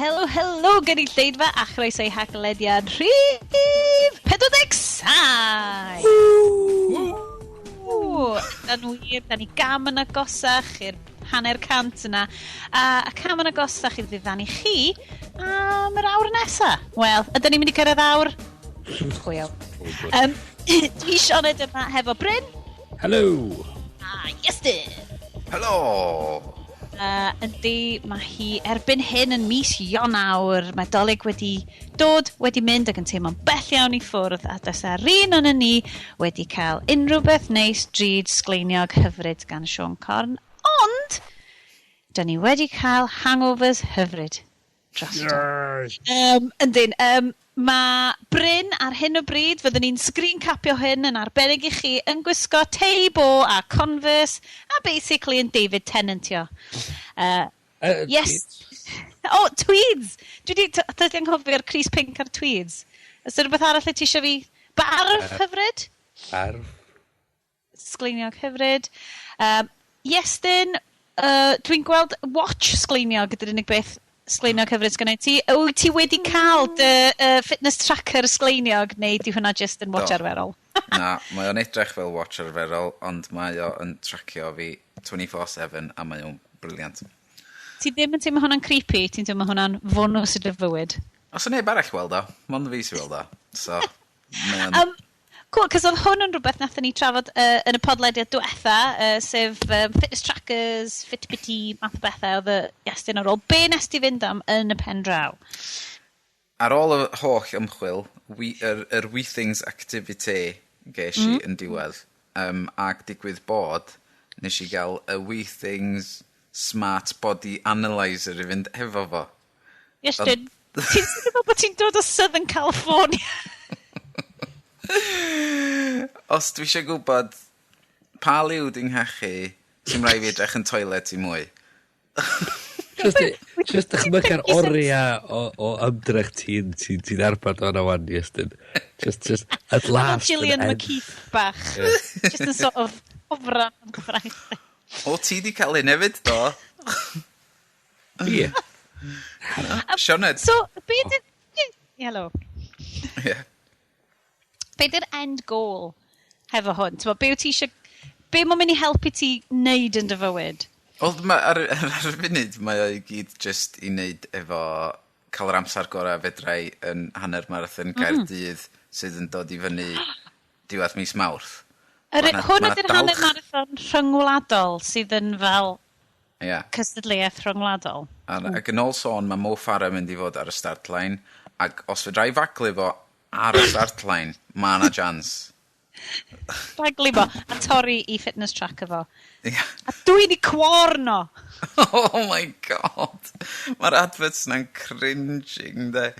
Helo, helo gynulleidfa a chroeso i Haclediad rhif 47! Ww! Dan wir, da ni gam yn agosach i'r 50 yna. A cam yn agosach i'r ddiddanu chi am yr awr nesa. Wel, ydyn ni'n mynd i cyrraedd awr? Chwil. Dwi Sioned yma hefo Bryn. Hello! A Iestyn. Helo! Yndi, mae hi erbyn hyn yn mis Ionawr. Mae Dolig wedi dod, wedi mynd ac yn teimlo'n bell iawn i ffwrdd, a does ar un o'n ni wedi cael unrhyw beth neis, drud, sgleiniog, hyfryd gan Siôn Corn. Ond, da ni wedi cael hangovers hyfryd dros y Yndyn, mae Bryn ar hyn o bryd, fyddwn ni'n screen capio hyn yn arbennig i chi, yn gwisgo teibo a Converse, a basically yn David Tennantio. Yes. Oh, tweeds! Dwi di, dwi anghofio'r crys pink a'r tweeds. Is there rhywbeth arall ti eisiau fi? Barf hyfryd? Barf. Sgleiniog hyfryd. Iestyn, dwi'n gweld watch sgleiniog ydy'r unig beth sgleiniog hyfryd sgynna ti. Wyt ti wedi cael dy fitness tracker sgleiniog, neu di hwnna just yn watch Do. arferol? Na, mae o'n edrych fel watch arferol, ond mae o yn tracio fi 24/7 a mae o'n brilliant. Ti ddim yn teimlo hwnna'n creepy, ti'n teimlo hwnna'n fonws i dy fywyd? Os yna neb arall weld o, mond fi sy'n weld o. So, mae o'n. Cool, cos oedd hwn yn rhywbeth nathon ni trafod yn y podlediad diwetha, sef fitness trackers, Fitbit-y, math o bethau, oedd y Iestyn ar ôl. Be nes ti fynd am yn y pen draw? Ar ôl y holl ymchwil, yr Withings Activity ges i yn diwedd, ac digwydd bod, nes i gael y Withings Smart Body Analyzer i fynd efo fo. Iestyn, ti'n meddwl bod ti'n dod o Southern California? Os dwi eisiau gwybod pa liw di'n nghachu, sy'n rhaid fi edrych yn toilet i mwy. Just dychmyga'r oriau o ymdrech ti'n ti, ti arbad o'n awan, Iestyn. Just, at last. Gillian McKeith bach. Just yn sort of hofran yn gyfraith. O, ti di cael un hefyd, do? Ie. Sioned. So, be di... Hello. Ie. Be di'r end goal hefo hwn? T'mo, be wyt ti eisiau... Be mae'n mynd i helpu ti wneud yn dy fywyd? Wel, ar y funud, mae o i gyd just i wneud efo cael yr amser gorau fedrai yn hanner marathon Caerdydd sydd yn dod i fyny diwedd mis Mawrth. Hwn Ma' 'na ydy'r hanner marathon rhyngwladol sydd yn fel cystadleuaeth rhyngwladol. Ac yn ôl sôn, mae Mo Farah mynd i fod ar y start line, ac os fedrai faglu fo ar y start line, mae yna chance. Baglu fo a torri i fitness tracker fo. Ie. A dwyn i cworn o! Oh my God! Mae'r adverts na'n cringing, de.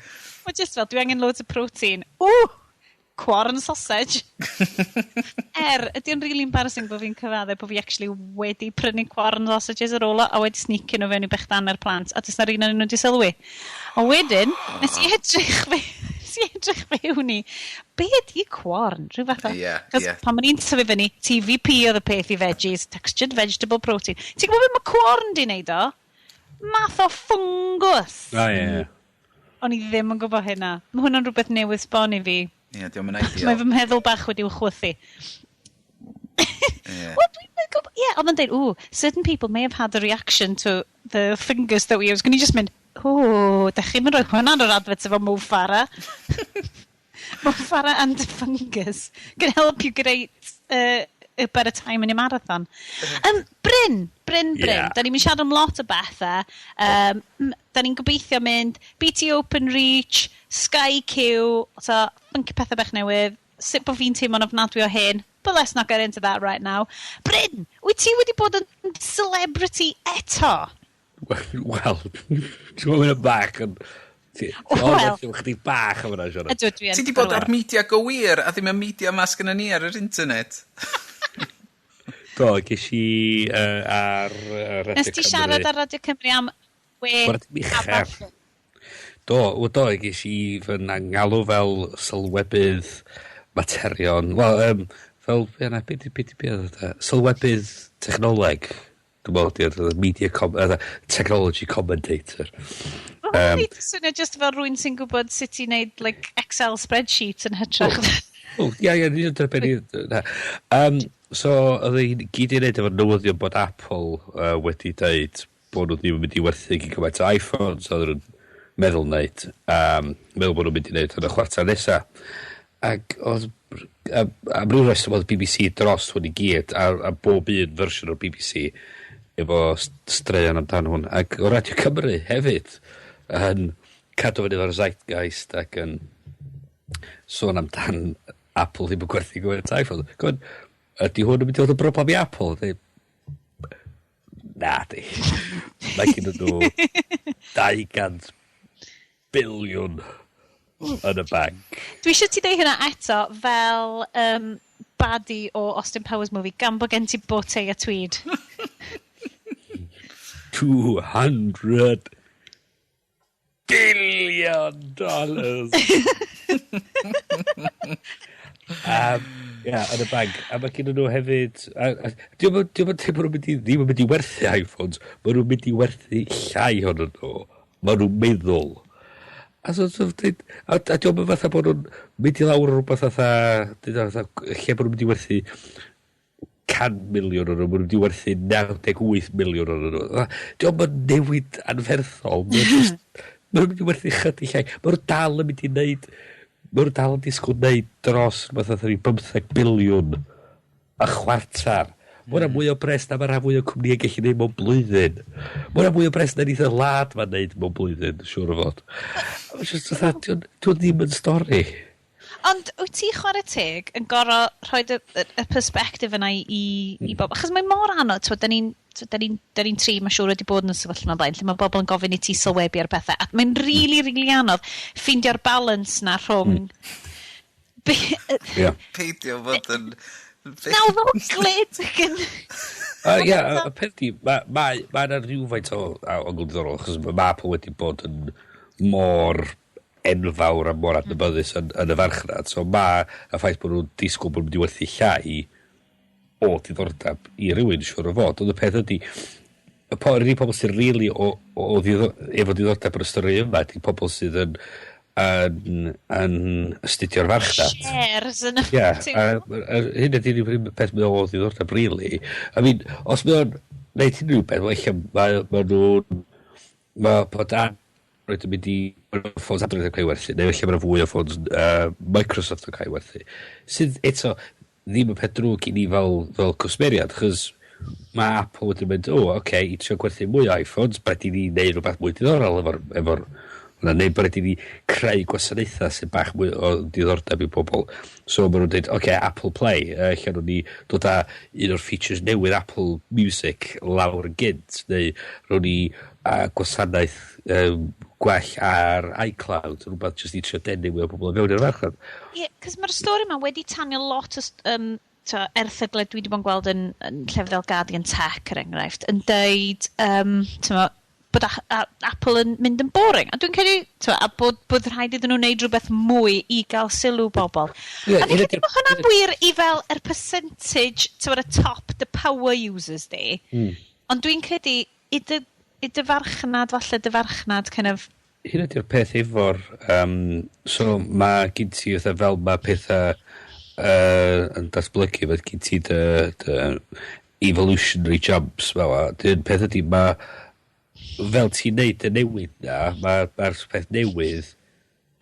Mae just fel, dwi angen loads o protein. Ww! Cworn sausage. Ydy o'n really embarrassing bod fi'n cyfadde bod fi actually wedi prynu cworn sausages ar ôl o a wedi sneakio nhw fewn i bechdan plant, a does na'r un o'n nhw wedi sylwi. A wedyn, nes i edrych fewn i, be ydi cworn? Rhyw fath o... 'Cos pan o'n i'n tyfu fyny, TVP oedd y peth i veggies, textured vegetable protein. Ti'n gwybod beth mae cworn di wneud o? Math o fungus. O, ie. O'n i ddim yn gwybod hynna. Mae hwnna'n rhywbeth newydd sbon i fi. Ie, diolch yn ideal. Mae fy meddwl bach wedi'w chwythu. Wel, dwi'n gwybod... Ie, oedd yn dweud, "Ooh, certain people may have had a reaction to the fungus that we use." Gwni just mynd, "Ooh, da chi'n mynd rhoi hwnna ar yr advert efo Mo Farah." "Mo Farah and the fungus can help you create a better time in your marathon." Bryn, Bryn, Bryn, da ni'n mynd siarad am lot o bethau. Da ni'n gobeithio mynd BT Openreach, Sky Q, so funky pethau bach newydd, sut bod fi'n teimlo'n ofnadwy o hyn, but let's not get into that right now. Bryn, wyt ti wedi bod yn celebrity eto? Wel, ti'n gwybod mynd bach yn... Wel. Ti'n chdi bach am hwnna, Sian. Ydw, dwi yn. Ti di bod ar media go wir, a ddim y media ma sgynna ni ar yr internet. Do, ges i ar Radio Nes ti Cymru. siarad ar Radio Cymru am we Bore a Mercher. ballu? Do, wel do, ges i fy ngalw fel sylwebydd materion. Wel, fel, be yna, be di, be di, be oedd o? Sylwebydd technoleg. Dwi'n meddwl, di'r media com, technology commentator. Mae hwnna'n swnio just fel rhywun sy'n gwybod sut i wneud, like, Excel spreadsheet yn hytrach. O, ia, ni'n dyna beth ni. So, oedd hi'n gyd i wneud efo'r newyddion bod Apple wedi dweud bod nhw ddim yn mynd i werthu gyn gymaint o iPhones, oedd nhw'n meddwl wneud, meddwl bod nhw'n mynd i wneud yn y chwarter nesaf. Ac oedd, am ryw reswm oedd BBC dros hwn i gyd, a bob un fersiwn o'r BBC efo straeon amdan hwn. Ac o Radio Cymru hefyd yn cadw fyny efo'r zeitgeist ac yn sôn amdan Apple ddim yn gwerthu gymaint o iPhone. Gwyd, ydy hwn yn mynd i fod yn broblem i Apple? Dweud, na di. Mae gen nhw 200 biliwn yn y banc. Dwi eisiau ti deud hynna eto fel baddie o Austin Powers movie, gan bod gen ti bow-tie a tweed. $200 billion. Yeah, yn y banc. A mae gen nhw hefyd. Diolch yn dweud bod nhw'n mynd i, ddim yn mynd i werthu iPhones. Mae nhw'n mynd i werthu llai ohonyn nhw. Mae nhw'n meddwl. A so, a diolch yn fatha bod nhw'n mynd i lawr o rhywbeth fatha, fatha, lle bod nhw'n mynd i werthu 100 miliwn o'n nhw, maen nhw'n mynd i werthu 98 miliwn o'n nhw. Diolch yn newid anferthol. Maen nhw'n mynd i werthu chydig llai. Maen nhw dal yn mynd i wneud, maen nhw dal yn disgwyl wneud dros rhywbeth fatha 15 biliwn a chwarter. Mae hwnna mwy o bres na mae rhan fwy o cwmnïau gallu neud mewn blwyddyn. Mae hwnna mwy o bres na neith y wlad ma'n neud mewn blwyddyn, siŵr o fod. A ma' jyst fatha, 'di o'n ddim yn stori. Ond wyt ti, chwarae teg, yn gorau rhoi y perspective yna i bobl? Achos mae mor anodd, t'wod, da ni'n tri, mae'n siŵr, wedi bod yn y sefyllfa yma blaen, lle mae bobl yn gofyn i ti sylwebu ar bethau. A mae'n really, really anodd ffeindio'r balance na rhwng Peidio fod yn Nawddoglyd ac yn Ie, y peth di, mae ma, ma yna rhywfaint o diddorol, achos mae Apple wedi bod yn mor enfawr a mor adnabyddus yn y farchnad. So mae y ffaith bod nhw'n disgwyl bod nhw'n mynd i werthu llai o diddordeb i rywun, siŵr o fod. Ond y peth ydy, yr unig pobl sy'n really efo diddordeb yn y stori yma ydy pobl sydd yn astudio'r farchnad. Shares yn y Ie, a hyn ydy'r unig peth mae o ddiddordeb, really. I mean, os mae o'n neud unrhyw beth, wel, ella mae nhw'n... Mae bod Android yn mynd i... Ffôns Android yn cael ei werthu, neu ella mae fwy o ffôns Microsoft yn cael ei werthu. Sydd eto ddim yn peth drwg i ni fel cwsmeriad, chos mae Apple wedi mynd, "O, oce, okay, i trio gwerthu mwy o iPhones, bryd i ni neud rhywbeth mwy diddorol efo'r hwnna, neu bryd i ni creu gwasanaethau sy'n bach mwy o diddordeb i bobl." So maen nhw'n dweud, "Oce, okay, Apple Play, lle nhw'n ni dod â un o'r features newydd Apple Music lawr yn gynt, neu rown ni gwasanaeth gwell ar iCloud," rhywbeth jyst i trio denu mwy o bobl i fewn i'r farchnad. Ie, yeah, cos mae'r stori yma wedi tanio lot o erthyglau dwi wedi bod yn gweld yn llefydd fel Guardian Tech, er enghraifft, yn deud t'mo, bod Apple yn mynd yn boring. A dwi'n credu, t'mo, a bod rhaid iddyn nhw wneud rhywbeth mwy i gael sylw bobl. Ie, a fi'n hynna credu bod hwnna'n wir i fel yr percentage, t'mo, y top, the power users di. Ond dwi'n credu i dy farchnad, falle dy farchnad kind of Hyn ydy'r peth efo'r... So mae gen ti fatha fel mae pethau yn datblygu, mae gen ti dy evolutionary jumps fel a. Dyn peth ydy, mae fel ti'n neud y newid na, mae'r ma peth newydd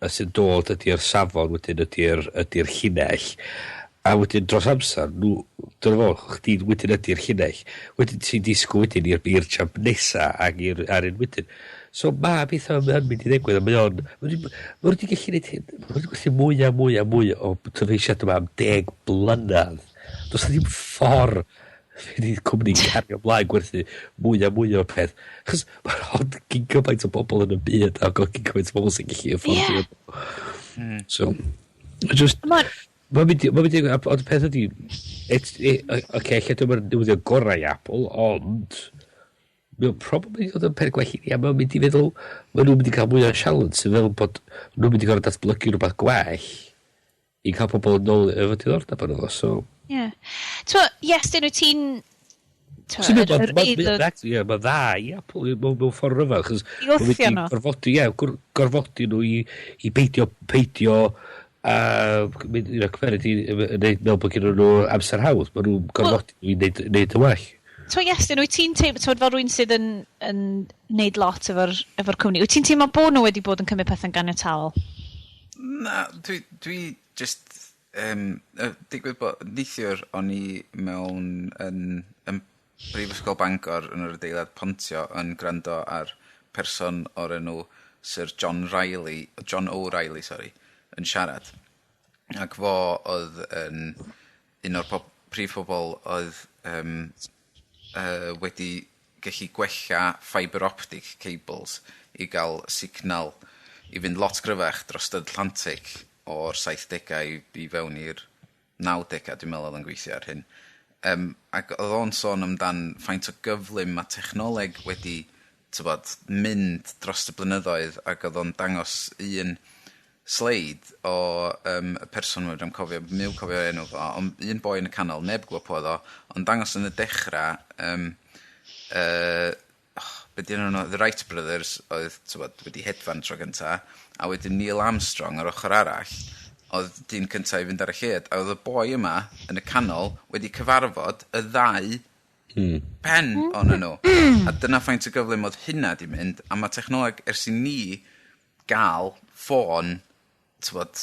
y sy'n dod ydy'r safon wedyn ydy'r llinell. A wedyn dros amser, nhw, dyna fo, chdi wedyn ydy'r llinell. Wedyn ti'n disgwyl wedyn i'r jump nesa ac i'r ar un wedyn. So mae beth yn mynd i ddigwydd, a mae o'n... Mae wedi gallu neud hyn, mae wedi gallu mwy a mwy a mwy o dyfeisiad yma am 10 blynedd. Does 'na ddim ffordd fydd i cwmni cario ymlaen gwerthu mwy a mwy o'r peth. Chos mae'n ond gyn gymaint o bobl yn y byd a gyn gymaint o bobl sy'n gallu afforddio. So, just... Mae'n mynd i, ond y peth ydy, oce, lle dwi'n newyddion gorau i Apple, ond mae'n probably dod yn peth gwell i ni, a mae'n mynd i feddwl, mae nhw'n mynd i cael mwy o sialens, sy'n feddwl bod nhw'n mynd i gorfod datblygu rhywbeth gwell i cael pobl yn ôl efo diddordeb yn fo, so... Ie. Yeah. T'mo, yes, dyn nhw ti'n Ie, mae dda i Apple mewn ffordd rhyfedd, achos I wthio nhw. Gorfodi, ie, gorfodi nhw i beidio a mynd, cymeryd i meddwl bod gen nhw amser hawdd. Maen nhw'n gorfodi nhw i wneud y well. T'mo, Iestyn, wyt ti'n teimlo, t'mod, fel rhywun sydd yn neud lot efo'r cwmni, wyt ti'n teimlo bod nhw wedi bod yn cymryd pethau'n ganiataol? Na, dwi just digwydd bod neithiwr o'n i mewn yn Brifysgol Bangor yn yr adeilad Pontio yn gwrando ar person o'r enw Sir John Riley, John O'Reilly, sorry, yn siarad. Ac fo oedd yn un o'r prif pobl oedd wedi gallu gwella fibre optic cables i gael signal i fynd lot gryfach dros y Atlantic o'r 70au i fewn i'r 90au, dwi'n meddwl oedd yn gweithio ar hyn. Ac oedd o'n sôn amdan faint o gyflym mae technoleg wedi, tybod, mynd dros y blynyddoedd, ac oedd o'n dangos un sleid o y person mwyn dwi'n cofio, miw cofio enw fo, ond un boi yn y canol, neb gwybod pwy oedd o, ond dangos yn y dechrau, oh, be di enw nhw? The Wright Brothers oedd, tybod, wedi hedfan tro gynta, a wedyn Neil Armstrong ar ochr arall, oedd dyn cynta i fynd ar y lled, a oedd y boi yma yn y canol wedi cyfarfod y ddau pen o'n nhw. A dyna faint o gyflym oedd hynna di mynd, a mae technoleg ers i ni gael ffôn, tybod,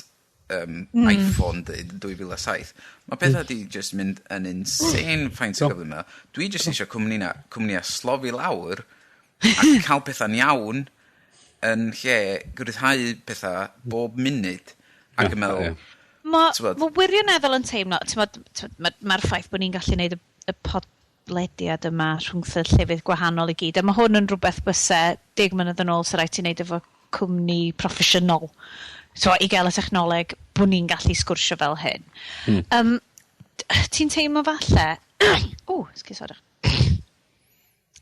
iPhone dweud, 2007, mae pethau di just mynd yn insane faint o gyflym yma. Dwi just eisiau cwmni na, cwmni a slofi lawr a cael pethau'n iawn yn lle gryddhau pethau bob munud ac yn meddwl. Mae ma wirioneddol yn teimlo, mae'r ffaith bod ni'n gallu neud y podlediad yma rhwng y llefydd gwahanol i gyd, a mae hwn yn rhywbeth byse 10 mlynedd yn ôl sy'n rhaid ti wneud efo cwmni proffesiynol. So, i gael y technoleg bod ni'n gallu sgwrsio fel hyn. Ti'n teimlo falle... O, esgusodwch.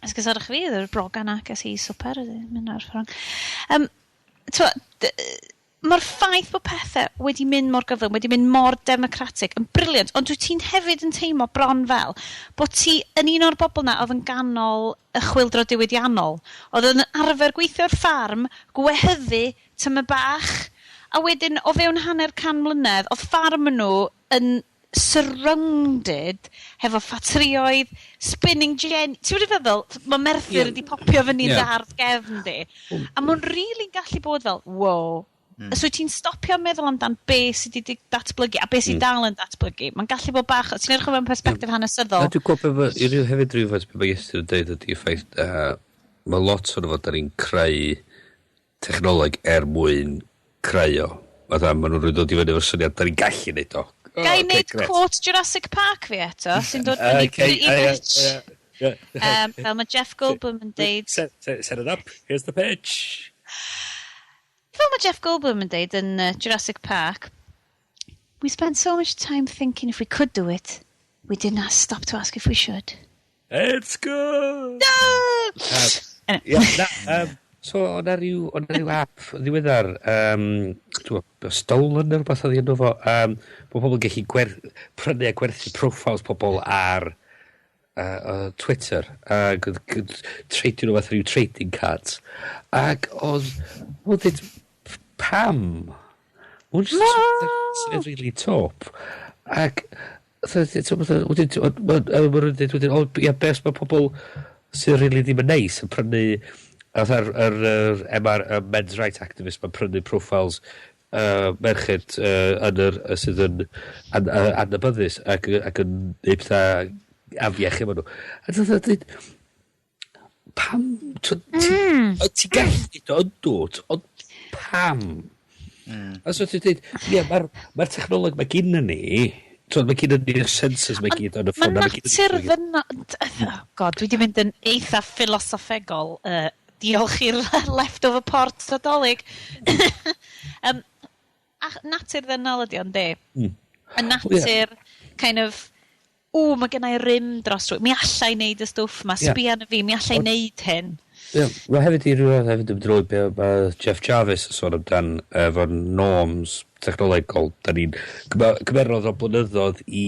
Esgusodwch fi, yr brogan ac es i swper, mynd ar ffordd. Mae'r ffaith bod pethau wedi mynd mor gyflym, wedi mynd mor democratic, yn brilliant, ond dwi ti'n hefyd yn teimlo bron fel bod ti yn un o'r bobl na oedd yn ganol y chwyldro diwydiannol, oedd yn arfer gweithio ar ffarm, gwehyddu tyma bach, a wedyn o fewn hanner can mlynedd, oedd ffarm nhw yn surrounded hefo ffatrioedd, spinning gen. Ti'n wedi feddwl, mae Merthyr wedi popio fyny'n yeah. ardd gefn di. A mae'n really'n gallu bod fel, wow. So ti'n stopio meddwl amdan be sydd wedi datblygu a be sydd dal yn datblygu. Mae'n gallu bod bach, ti'n edrych o fewn perspectif hanesyddol. Na, dwi'n gwybod be, i ryw hefyd rhywfaint be mae Iestyn yn deud ydy y ffaith, mae lot o'n fod da ni'n creu technoleg er mwyn creu o. Fatha, maen nhw'n rhoi dod i fyny efo'r syniad, da ni'n gallu neud o. Oh, Ga i wneud quote Jurassic Park fi eto, sy'n dod fyny pretty much. Fel mae Jeff Goldblum yn deud... Set it up, here's the pitch. Fel mae Jeff Goldblum yn deud yn Jurassic Park, "We spent so much time thinking if we could do it, we did not stop to ask if we should." It's good! No! Anyway. Yeah, na, so, o'na ryw app ddiweddar, dwi'n gwbod, Stolen neu rhywbeth oedd enw fo, bod pobl yn gallu prynu a gwerthu profiles pobl ar Twitter, ac oedd treidio nhw fath rhyw trading cards. Ac oedd dweud, pam? Mae'n just syniad really top. Ac, wedyn, maen nhw'n dweud, wedyn, o, ia, beth mae pobl sy'n really ddim yn neis yn prynu, fatha'r yr MR, y men's rights activist mae'n prynu profiles merched yn yr, sydd yn adnabyddus ac yn neud pethau afiach efo nhw. A dwi'n dweud, pam, ti'n gallu neud o, yndwt, ond pam? A so ti'n dweud, ie, mae'r ma technoleg mae gynna ni, twyd, mae gynna ni'r sensors mae gyd yn y ffôn. Mae natur ddyn. Oh God, dwi wedi mynd yn eitha philosophical, diolch i'r leftover port Nadolig. A natur ddynol ydi o'n de. Y natur, kind of, o, mae gennau rym dros rwy. Mi allai wneud y stwff ma, sbia arno fi, mi allai wneud hyn. Ie, mae hefyd i rhywbeth hefyd yn drwy be mae Jeff Jarvis yn sôn amdan efo'r norms technolegol. Da ni'n cymerodd o blynyddoedd i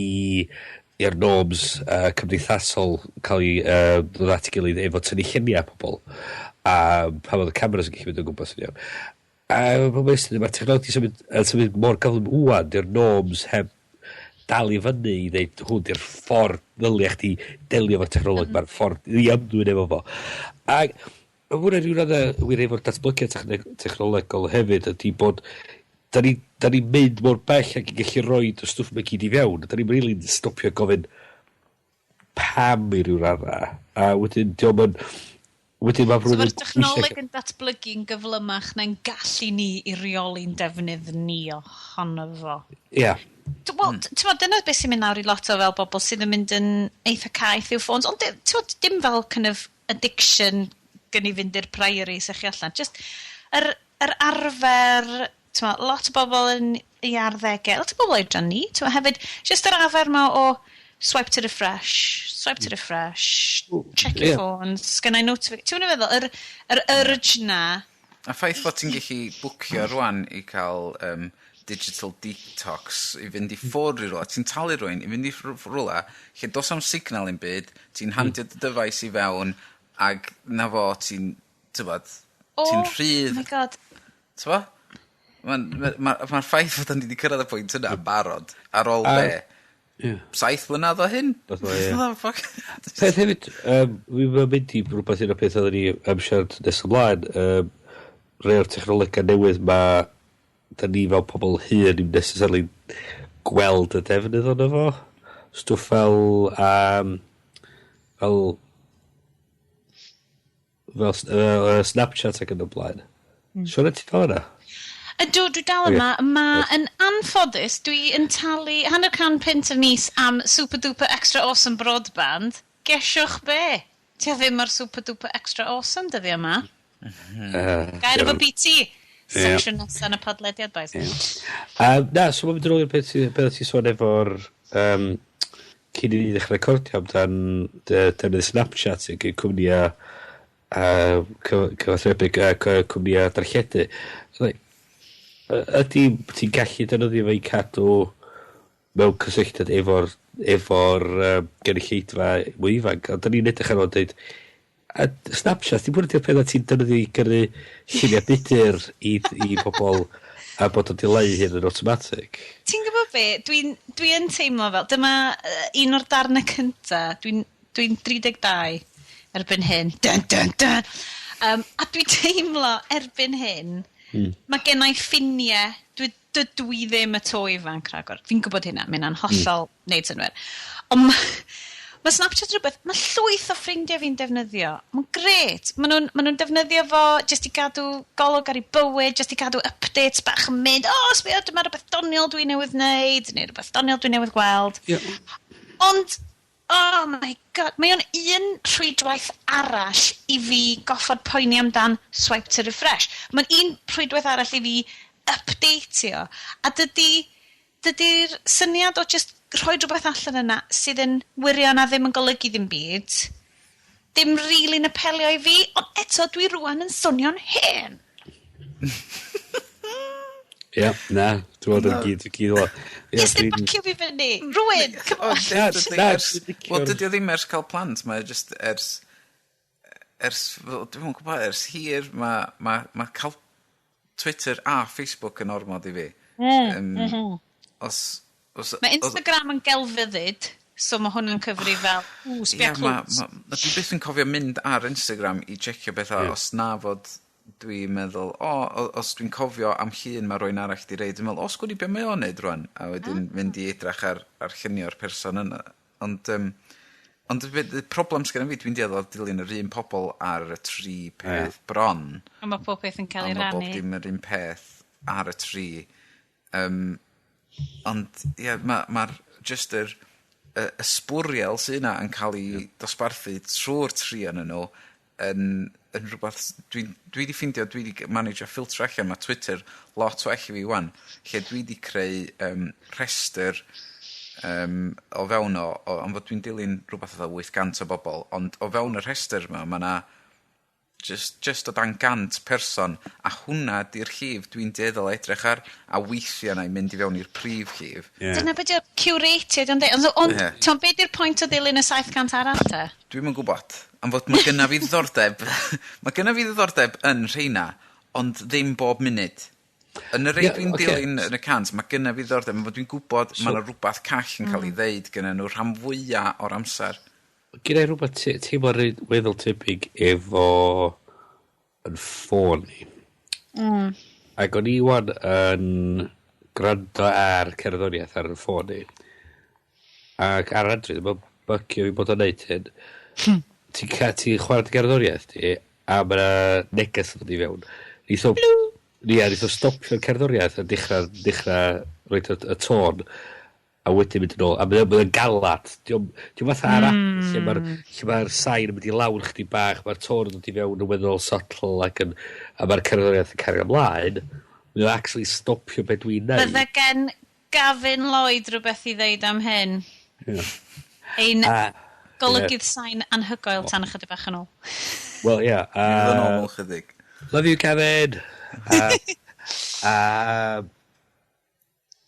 i'r norms cymdeithasol cael ei ddod at ei gilydd efo tynnu lluniau pobl a pan oedd y cameras yn gallu mynd o gwmpas yn iawn. A mae'r technology yn symud mor gyflym ŵan, di'r norms heb dal i fyny i ddeud hwn di'r ffordd ddylia chdi delio efo'r technoleg, mae'r ffordd i ymddwyn efo fo. A mae hwnna rhyw raddau wir efo'r datblygiad technolegol hefyd ydy bod da ni mynd mor bell ac yn gallu rhoi y stwff yma gyd i fewn. Da ni'n rili'n stopio gofyn pam i ryw raddau. A wedyn, diolch yn... Wedyn mae So mae'r technoleg yn datblygu'n gyflymach na'n gallu ni i reoli'n defnydd ni ohono fo. Ie. Yeah. Wel, mm. Dyna beth sy'n mynd lawr i lot o fel bobl sydd yn mynd yn eitha caeth i'w ffôns, ond t'mod, dim fel kind of addiction gen i fynd i'r priory sy'ch chi allan. Just yr arfer, t'mod, lot o bobl yn ei arddegau, lot o bobl oedran ni, t'mod, hefyd, just yr arfer ma o swipe to refresh, swipe to refresh, check your phones, sgan i notification. Ti'n meddwl, yr urge na, A ffaith fod ti'n gallu bwcio rwan i cael digital detox i fynd i ffwrdd i rwla. Ti'n talu rhywun i fynd i rwla lle dos am signal yn byd, ti'n handio dy dyfais i fewn ag na fo ti'n, tybod, ti'n rhydd. Oh my God. T'bo? Mae'r ma ffaith fod ni wedi cyrraedd y pwynt yna barod ar ôl be? 7 mlynedd o hyn? Fath o, ie. Fuck. Peth hefyd, fi'n mynd i rhywbeth un o'r peth oedden ni am siarad nes ymlaen, rhai o'r technolegau newydd ma da ni fel pobl hŷn ddim necessarily gweld y defnydd ono fo. Stwff fel Snapchat ac yn y blaen. Siwr ti dal yna? Ydw, dwi dal yma. Mae yn anffodus, dwi yn talu £150 y mis am super duper extra awesome broadband. Gesiwch be? Ti ddim ar super duper extra awesome dyddi yma. Gair efo BT. Section nesaf yn y podlediad, boys. Na, so mae'n mynd yn ôl i'r beth ti sôn efo'r cyn i ni ddechrau recordio amdan defnydd Snapchat ac y cwmnïau cyfathrebu cwmnïau darlledu. Like, ydy ti'n gallu defnyddio fe i cadw mewn cysylltiad efo'r gynulleidfa mwy ifanc? Ond da ni'n edrych ar ôl dweud, a Snapchat, dim hwnna di'r peth ti'n defnyddio i gyrru lluniau budur i pobl a bod o'n dileu hyn yn automatic. Ti'n gwybod be? Dwi'n dwi yn teimlo fel, dyma un o'r darnau cynta, dwi'n dwi 32 erbyn hyn. Dun, dun, dun. A dwi'n teimlo erbyn hyn, mae gennau ffiniau, dydw i ddim y to ifanc rhagor. Fi'n gwybod hynna, mae hynna'n hollol neud synwyr. Ond ma Snapchat rhywbeth, mae llwyth o ffrindiau fi'n defnyddio. Mae'n gret. Maen nhw'n ma nhw defnyddio fo jyst i gadw golwg ar ei bywyd, jyst i gadw updates bach yn mynd, "O, oh, sbio, dyma rhywbeth doniol dwi newydd wneud, neu rhywbeth doniol dwi newydd gweld." Ond, oh my God, mae o'n un rhwydwaith arall i fi goffod poeni amdan swipe to refresh. Mae'n un rhwydwaith arall i fi updateio. A dydy'r syniad o just rhoi rhywbeth allan yna sydd yn wirion a ddim yn golygu ddim byd, ddim really'n apelio i fi, ond eto dwi rwan yn swnio'n hen. Ie, na, dwi'n meddwl yn gyd o. Ie, Yes, ddim bacio fi fyny. Rwy'n, come on. Na, na, dwi'n Wel, dydy o ddim ers cael plant, mae just ers, wel, dwi'm yn gwybod, ers hir, mae ma cael Twitter a Facebook yn ormod i fi. Os, Mae Instagram yn gelfyddyd, so mae hwn yn cyfri fel, ww, sbia clwt. Ma, dwi byth yn cofio mynd ar Instagram i checio bethau os na fod dwi'n meddwl, o, os dwi'n cofio am llun mae rywun arall di reid, dwi'n meddwl, o, sgwn i be mae o'n neud rwan, a wedyn mynd i edrach ar llunio'r person yna. Ond y problem sgan fi, dwi'n dueddol o dilyn yr un pobl ar y tri peth bron. A mae pob peth yn cael A ei mae bob rannu. dim yr un peth ar y tri. Ond, ie, yeah, mae'r ma just y sbwriel sydd yna yn cael ei dosbarthu trwy'r tri yn nhw yn rhywbeth dwi di ffindio, dwi di manage ffiltro allan, mae Twitter lot well i fi wan, lle dwi di creu rhestr o fewn o, ond fod dwi'n dilyn rhywbeth fatha 800 o bobl, ond o fewn y rhestr yma, mae yna just o dan 100 person, a hwnna di'r llif dwi'n dueddol o edrych ar, a weithiau na i mynd i fewn i'r prif llif. Dyna beth yw'r curated, ond, ond yeah. Be di'r pwynt o ddilyn y 700 arall te? Dwi'm yn gwybod, am fod mae gynna fi ddiddordeb, mae gynna fi ddiddordeb yn rheina, ond ddim bob munud. Yn y rei dwi'n dilyn yn y 100, mae gynna fi ddiddordeb, am fod dwi'n gwybod so, mae yna rhywbeth call yn cael ei ddeud gynna nhw rhan fwyaf o'r amser. Gyda i rhywbeth teimlo weddol tebyg efo yn ffôn i. Ac o'n i wan yn gwrando ar cerddoriaeth ar y ffôn i. Ac ar Android, mae'n bygio fi bod o'n neud hyn. Ti'n ti chwarae dy gerddoriaeth di, a mae yna neges yn dod i fewn. Neith o, ia, neith o stopio'r cerddoriaeth a dechrau roed y tôn a wedyn mynd yn ôl. A mae'n mae galad. Diolch fatha ar Apple, lle mae'r sain yn mynd i lawr chdi bach, mae'r tôn yn dod i fewn yn weddol subtle ac yn, a mae'r cerddoriaeth yn cario ymlaen. Mae'n actually stopio beth dwi'n neud. Bydde gen Gavin Lloyd rhywbeth i ddeud am hyn. Yeah. Ein golygydd sain anhygoel tan ychydig bach yn ôl. Wel, ie. Yeah, Yn ôl chydig. Love you, Kevin.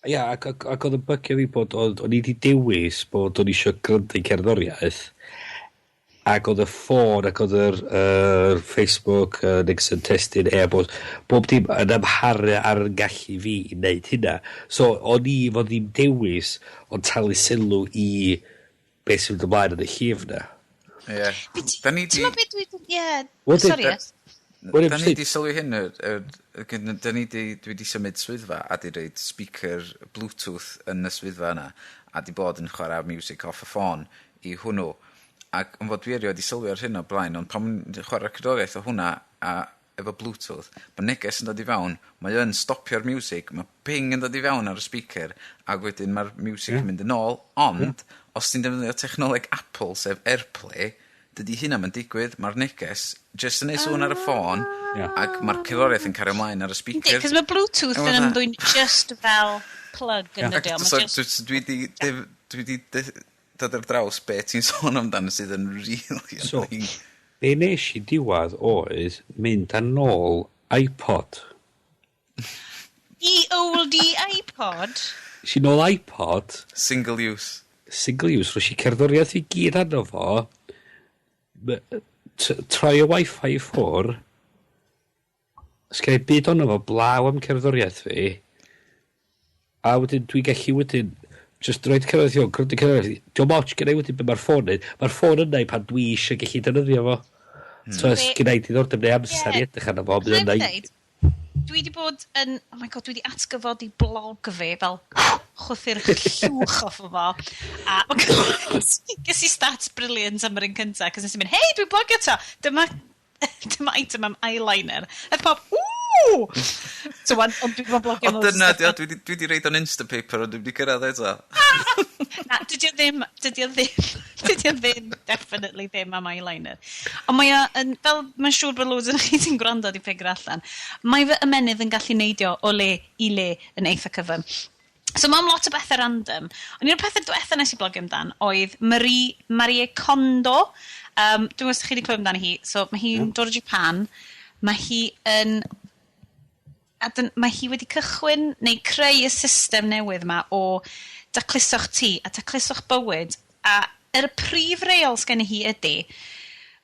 Ia, ac oedd yn bygio fi bod o'n i wedi dewis bod o'n eisiau gwrando i cerddoriaeth, ac oedd y ffôn ac oedd yr Facebook, neges testun, e-bost, bob dim yn amharu ar yn gallu fi i wneud hynna. So, o'n i fod ddim dewis ond talu sylw i beth sy'n mynd ymlaen yn y llif na. Ie. Da ni di... Ti'n meddwl beth dwi... Ie, sori. Da ni di sylwi hyn, da ni di, dwi di symud swyddfa a di roid speaker Bluetooth yn y swyddfa yna a di bod yn chwarae music off y ffôn i hwnnw. Ac yn fod dwi erioed di sylwi ar hyn o blaen, ond pan chwarae cerddoriaeth o hwnna a efo Bluetooth, mae neges yn dod i fewn, mae yn stopio'r music, mae ping yn dod i fewn ar y speaker, ac wedyn mae'r music yn mynd yn ôl, ond os ti'n defnyddio technoleg Apple, sef AirPlay, dydy hynna yn digwydd, mae'r neges just yn neud sŵn ar y ffôn, ac mae'r cerddoriaeth yn cario ymlaen ar y speaker. Yndi, cos mae Bluetooth yn ymddwyn just fel plug yn ydi o. So, dwi di dod ar draws be ti'n sôn amdano sydd yn really annoying. Be nes i diwadd oedd mynd ar nôl iPod. I oldie iPod? Si nôl iPod. Single use. Single use. Roes i cerddoriaeth i gyd arno fo. Troi y Wi-Fi i ffwr. Sgen i byd ono fo blaw am cerddoriaeth fi. A wedyn dwi'n gallu wedyn just roid cerddoriaeth i gwrando cerddoriaeth. Diolch moch gen i wedyn be mae'r ffôn neud. Mae'r ffôn yna i pan dwi eisiau gallu defnyddio fo. So os gen i diddordeb neu amser i edrych arno fo, bydd yna i... Dwi wedi bod yn... Oh my god, dwi wedi atgyfodi blog fi, fel chwythu'r llwch off o fo. A ges i stats brilliant am yr un cyntaf, cos nes i mynd, hei, dwi'n blogio to! Dyma item am eyeliner. A pawb, ww! So, ond dwi wedi bod blogio... O, dyna, dwi wedi reid o'n Instapaper, ond dwi wedi cyrraedd eto. Na, dydy o ddim, definitely ddim am eyeliner. Ond mae o, yn, fel mae'n siŵr bod loads yn chi sy'n gwrando di ffigur allan, mae fy ymennydd yn gallu neidio o le i le yn eitha cyfan. So mae'n lot o bethau random. Ond un o'r pethau diwetha nes i blogio amdan oedd Marie Kondo. Dwi'n gwybod os chi wedi clywed amdani hi. So mae hi'n dod o Japan. Mae hi yn... Mae hi wedi cychwyn neu creu y system newydd yma o dacluso'ch tŷ a dacluso'ch bywyd. A yr prif reol sgen hi ydy,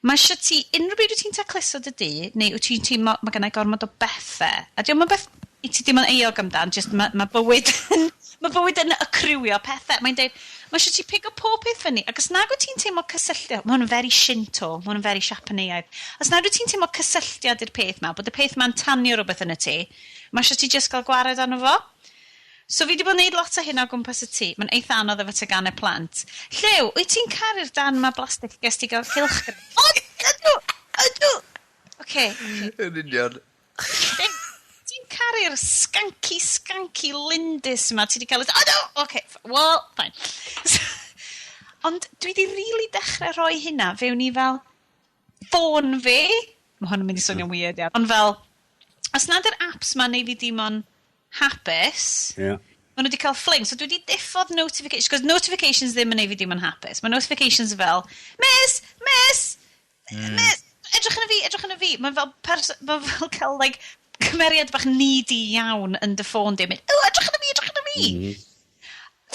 mae eisiau ti, unrhyw bryd wyt ti'n tacluso dy dŷ, neu wyt ti'n teimlo, mae gennau gormod o bethau. A diolch yn beth i ti ddim yn euog amdan, just mae bywyd yn, mae bywyd yn accruio pethau. Mae'n deud, mae eisiau ti pigo pob peth fyny, ac os nag wyt ti'n teimlo cysylltiad, mae hwn yn very Shinto, mae hwn yn very Japaneaidd, os nag wyt ti'n teimlo cysylltiad i'r peth ma, bod y peth ma'n tanio rhywbeth yn y tŷ, mae eisiau ti just gael gwared arno fo. So fi wedi bod yn neud lot o hyn o gwmpas y tŷ. Mae'n eitha anodd efo teganau plant. Llew, wyt ti'n caru'r dan ma blastig ges ti gael cylch? O, ydw, ydw! Oce. Yn union. Ti'n caru'r skanky lindys yma. Ti wedi cael... O, no! Oce, well, fine. Ond dwi wedi really dechrau rhoi hynna fewn i fel ffôn fi. Mae hwn yn mynd i swnio'n weird, iawn. Ond fel, os nad yr apps ma neu fi dim ond hapus, yeah. Maen nhw wedi cael fling. So dwi wedi diffodd notifications, cos notifications ddim yn neud fi dim ond hapus. Mae notifications fel, miss, miss, miss, edrych yn y fi, edrych yn y fi. Mae'n fel, ma fel cael, like, cymeriad bach needy iawn yn dy ffôn di. Mynd, "O, edrych arna fi, edrych arna fi."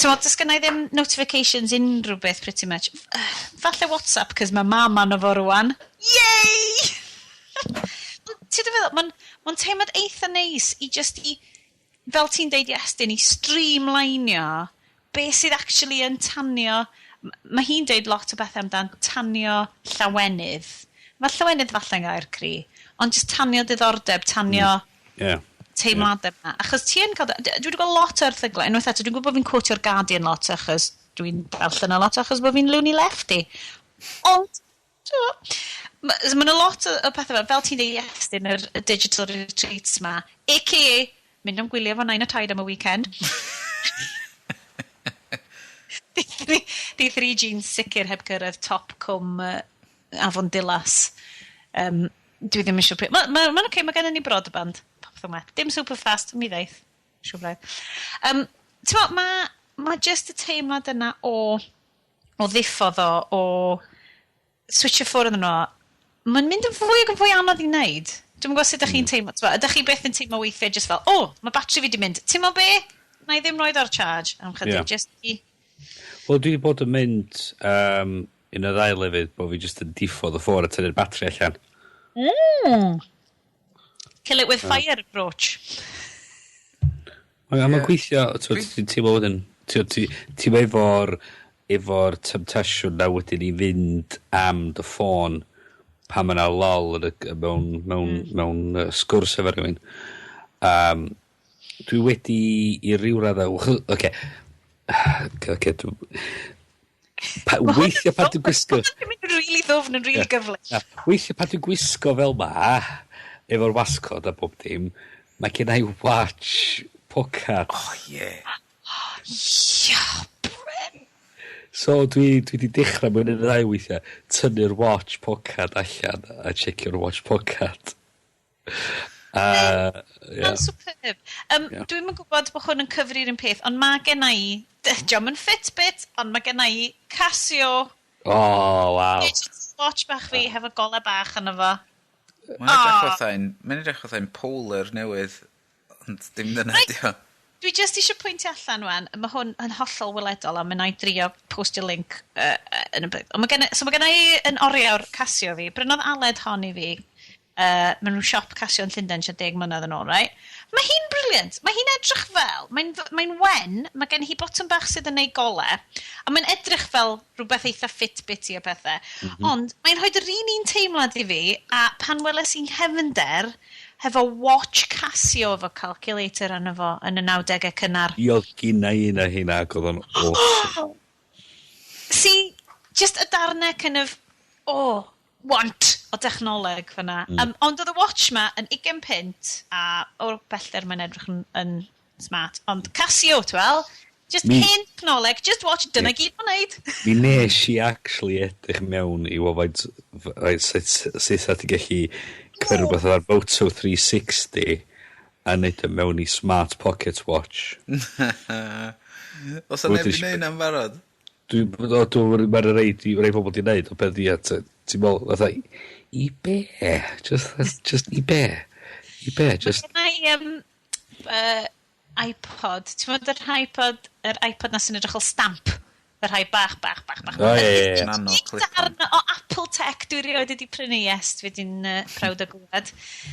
Ti'n, does gynna i ddim notifications unrhyw beth, pretty much. Falle WhatsApp, cos mae mam arno fo rwan. Yay! Ti'n feddwl, mae'n ma teimlad eitha neis i just i, fel ti'n deud, Iestyn, i streamlineio be sydd actually yn tanio. Mae hi'n deud lot o bethau amdan tanio llawenydd. Mae llawenydd falle'n gair cry, ond just tanio diddordeb, tanio teimladau yma. Achos ti yn cael... Dwi wedi gweld lot o erthyglau, unwaith eto, dwi'n gwybod bod fi'n quotio'r Guardian lot achos dwi'n darllen o lot achos bod fi'n loony lefty. Ond, mae yna lot o pethau fel ti'n dweud, Iestyn, yr digital retreats ma, a.k.a. mynd am gwylio fo nain a taid am y weekend. Di 3G'n sicr heb gyrraedd top cwm Afon Dilas. Dwi ddim eisiau. Mae'n ma oce, mae gennym ni broadband. Popeth yma. Dim super fast, mi ddeith. Siŵr braidd. Ti'n mo, mae ma just y teimlad yna o ddiffodd o switcho ffwrdd yno, mae'n mynd yn fwy ac yn fwy anodd i wneud. Dwi'n gwybod sut ydych chi'n teimlo. T'mo, ydych chi byth yn teimlo weithiau just fel, "O, oh, mae batri fi di mynd. Ti'n meddwl be? Na i ddim roid ar charge am chydig," just i. Wel, dwi wedi bod yn mynd un o ddau lefydd bod fi just yn diffodd y ffôn a tynnu'r batri allan. Kill it with fire approach. Mae'n yeah. gweithio, ti'n teimlo wedyn, ti'n efo'r temptation na wedyn i fynd am dy ffôn pan mae yna lol yn y, mewn, mewn, mewn sgwrs efo rhywun. Dwi wedi i ryw raddau. Oce, weithio pan dwi'n gwisgo. Mae'n mynd yn really ddwfn yn really gyflym. Na, weithio pan dwi'n gwisgo fel ma, efo'r wasgod a bob dim, mae gen i watch pocket. Oh, yeah. Ia, Bryn. So dwi di dechrau mewn un ddau weithiau, tynnu'r watch pocket allan a checio'r watch pocket. Yeah. Mae'n superb. Dwi'm yn gwybod bod hwn yn cyfri'r un peth, ond mae gen i, dio'm yn Fitbit, ond mae gen i Casio Oh, wow. digital watch bach fi hefo golau bach yno fo. Mae'n edrych fatha'n, mae'n edrych fatha'n Polar newydd, ond dim dyna di o. Dwi just eisiau pwyntio allan wan, mae hwn yn hollol weledol a mae'n i drio postio link yn y byd. Ond mae gen, so mae gen i yn oriawr Casio fi, brynodd Aled hon i fi, mewn rhyw siop Casio yn Llundain tua 10 mlynedd yn ôl, right? Mae hi'n brilliant. Mae hi'n edrych fel, mae'n wen, mae gen hi botwm bach sydd yn neud gole, a mae'n edrych fel rhywbeth eitha Fitbit-y a pethau. Ond mae'n rhoi yr un un teimlad i fi, a pan weles i'n nghefnder, hefo watch Casio efo calculator arno fo yn y 90au cynnar. I oedd gynna i un o hynna ac oedd o'n awesome. See, just y darnau kind of, oh, want o dechnoleg fyna. Ond oedd y watch ma yn 20 punt, a o'r bellter mae'n edrych yn smart. Ond Casio, ti'n wel, just hen technoleg, just watch, dyna gyd mae'n neud. Mi nes i actually edrych mewn i weld faint sut sa ti'n gallu cyfer rhywbeth ar Moto 360 a neud o mewn i smart pocket watch. Oes 'na neb i neud am barod? Dwi'n o, dwi'n, mae'n rei pobl di neud, o beth i, ti'n meddwl, fatha, i be? Just i be? I be? Just, Mae gen i iPod, ti'n meddwl yr iPod na sy'n edrych fel stamp? Y rhai bach, bach, bach, bach. O, ie. Nano Unig clip-on. darn o Apple Tech dwi rioed wedi prynu, yes, dwi wedi'n proud o glywed.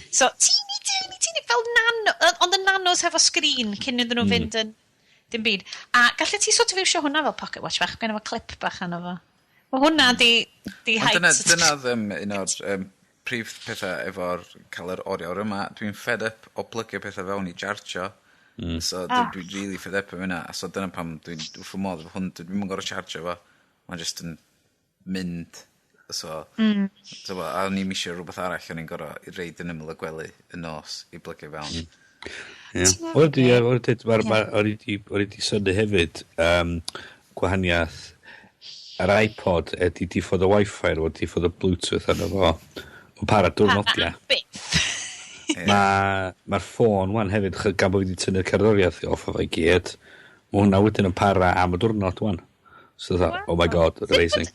So, teeny, teeny, teeny, fel nano, ond y nanos hefo sgrin cyn iddyn nhw fynd yn dim byd. A gallu ti sort of iwsio hwnna fel pocket watch bach, gen efo clip bach arno fo. Mae hwnna di Ond height. dyna oedd un o'r prif pethau efo'r cael yr oriawr yma. Dwi'n fed up o plygio pethau fewn i chargio. So dwi really fed up am hynna. A so dyna pam dwi'n wrth fy modd efo hwn. Dwi'n mynd gorau chargio fo. Mae'n just yn mynd. So, so a o'n i'm eisiau rhywbeth arall o'n i'n gorau i reid yn ymyl y gwely y nos i plygio fewn. Ie. O'n i di, o'n i di synnu hefyd, gwahaniaeth yr iPod ydy diffodd y Wi-Fi neu diffodd y Bluetooth arno fo. Yn para diwrnodia. Byth. Mae'r ffôn wan hefyd, gan bod fi wedi tynnu'r cerddoriaeth off o fo i gyd, mae hwnna wedyn yn para am y diwrnod wan. So, wow. Oh my God, amazing.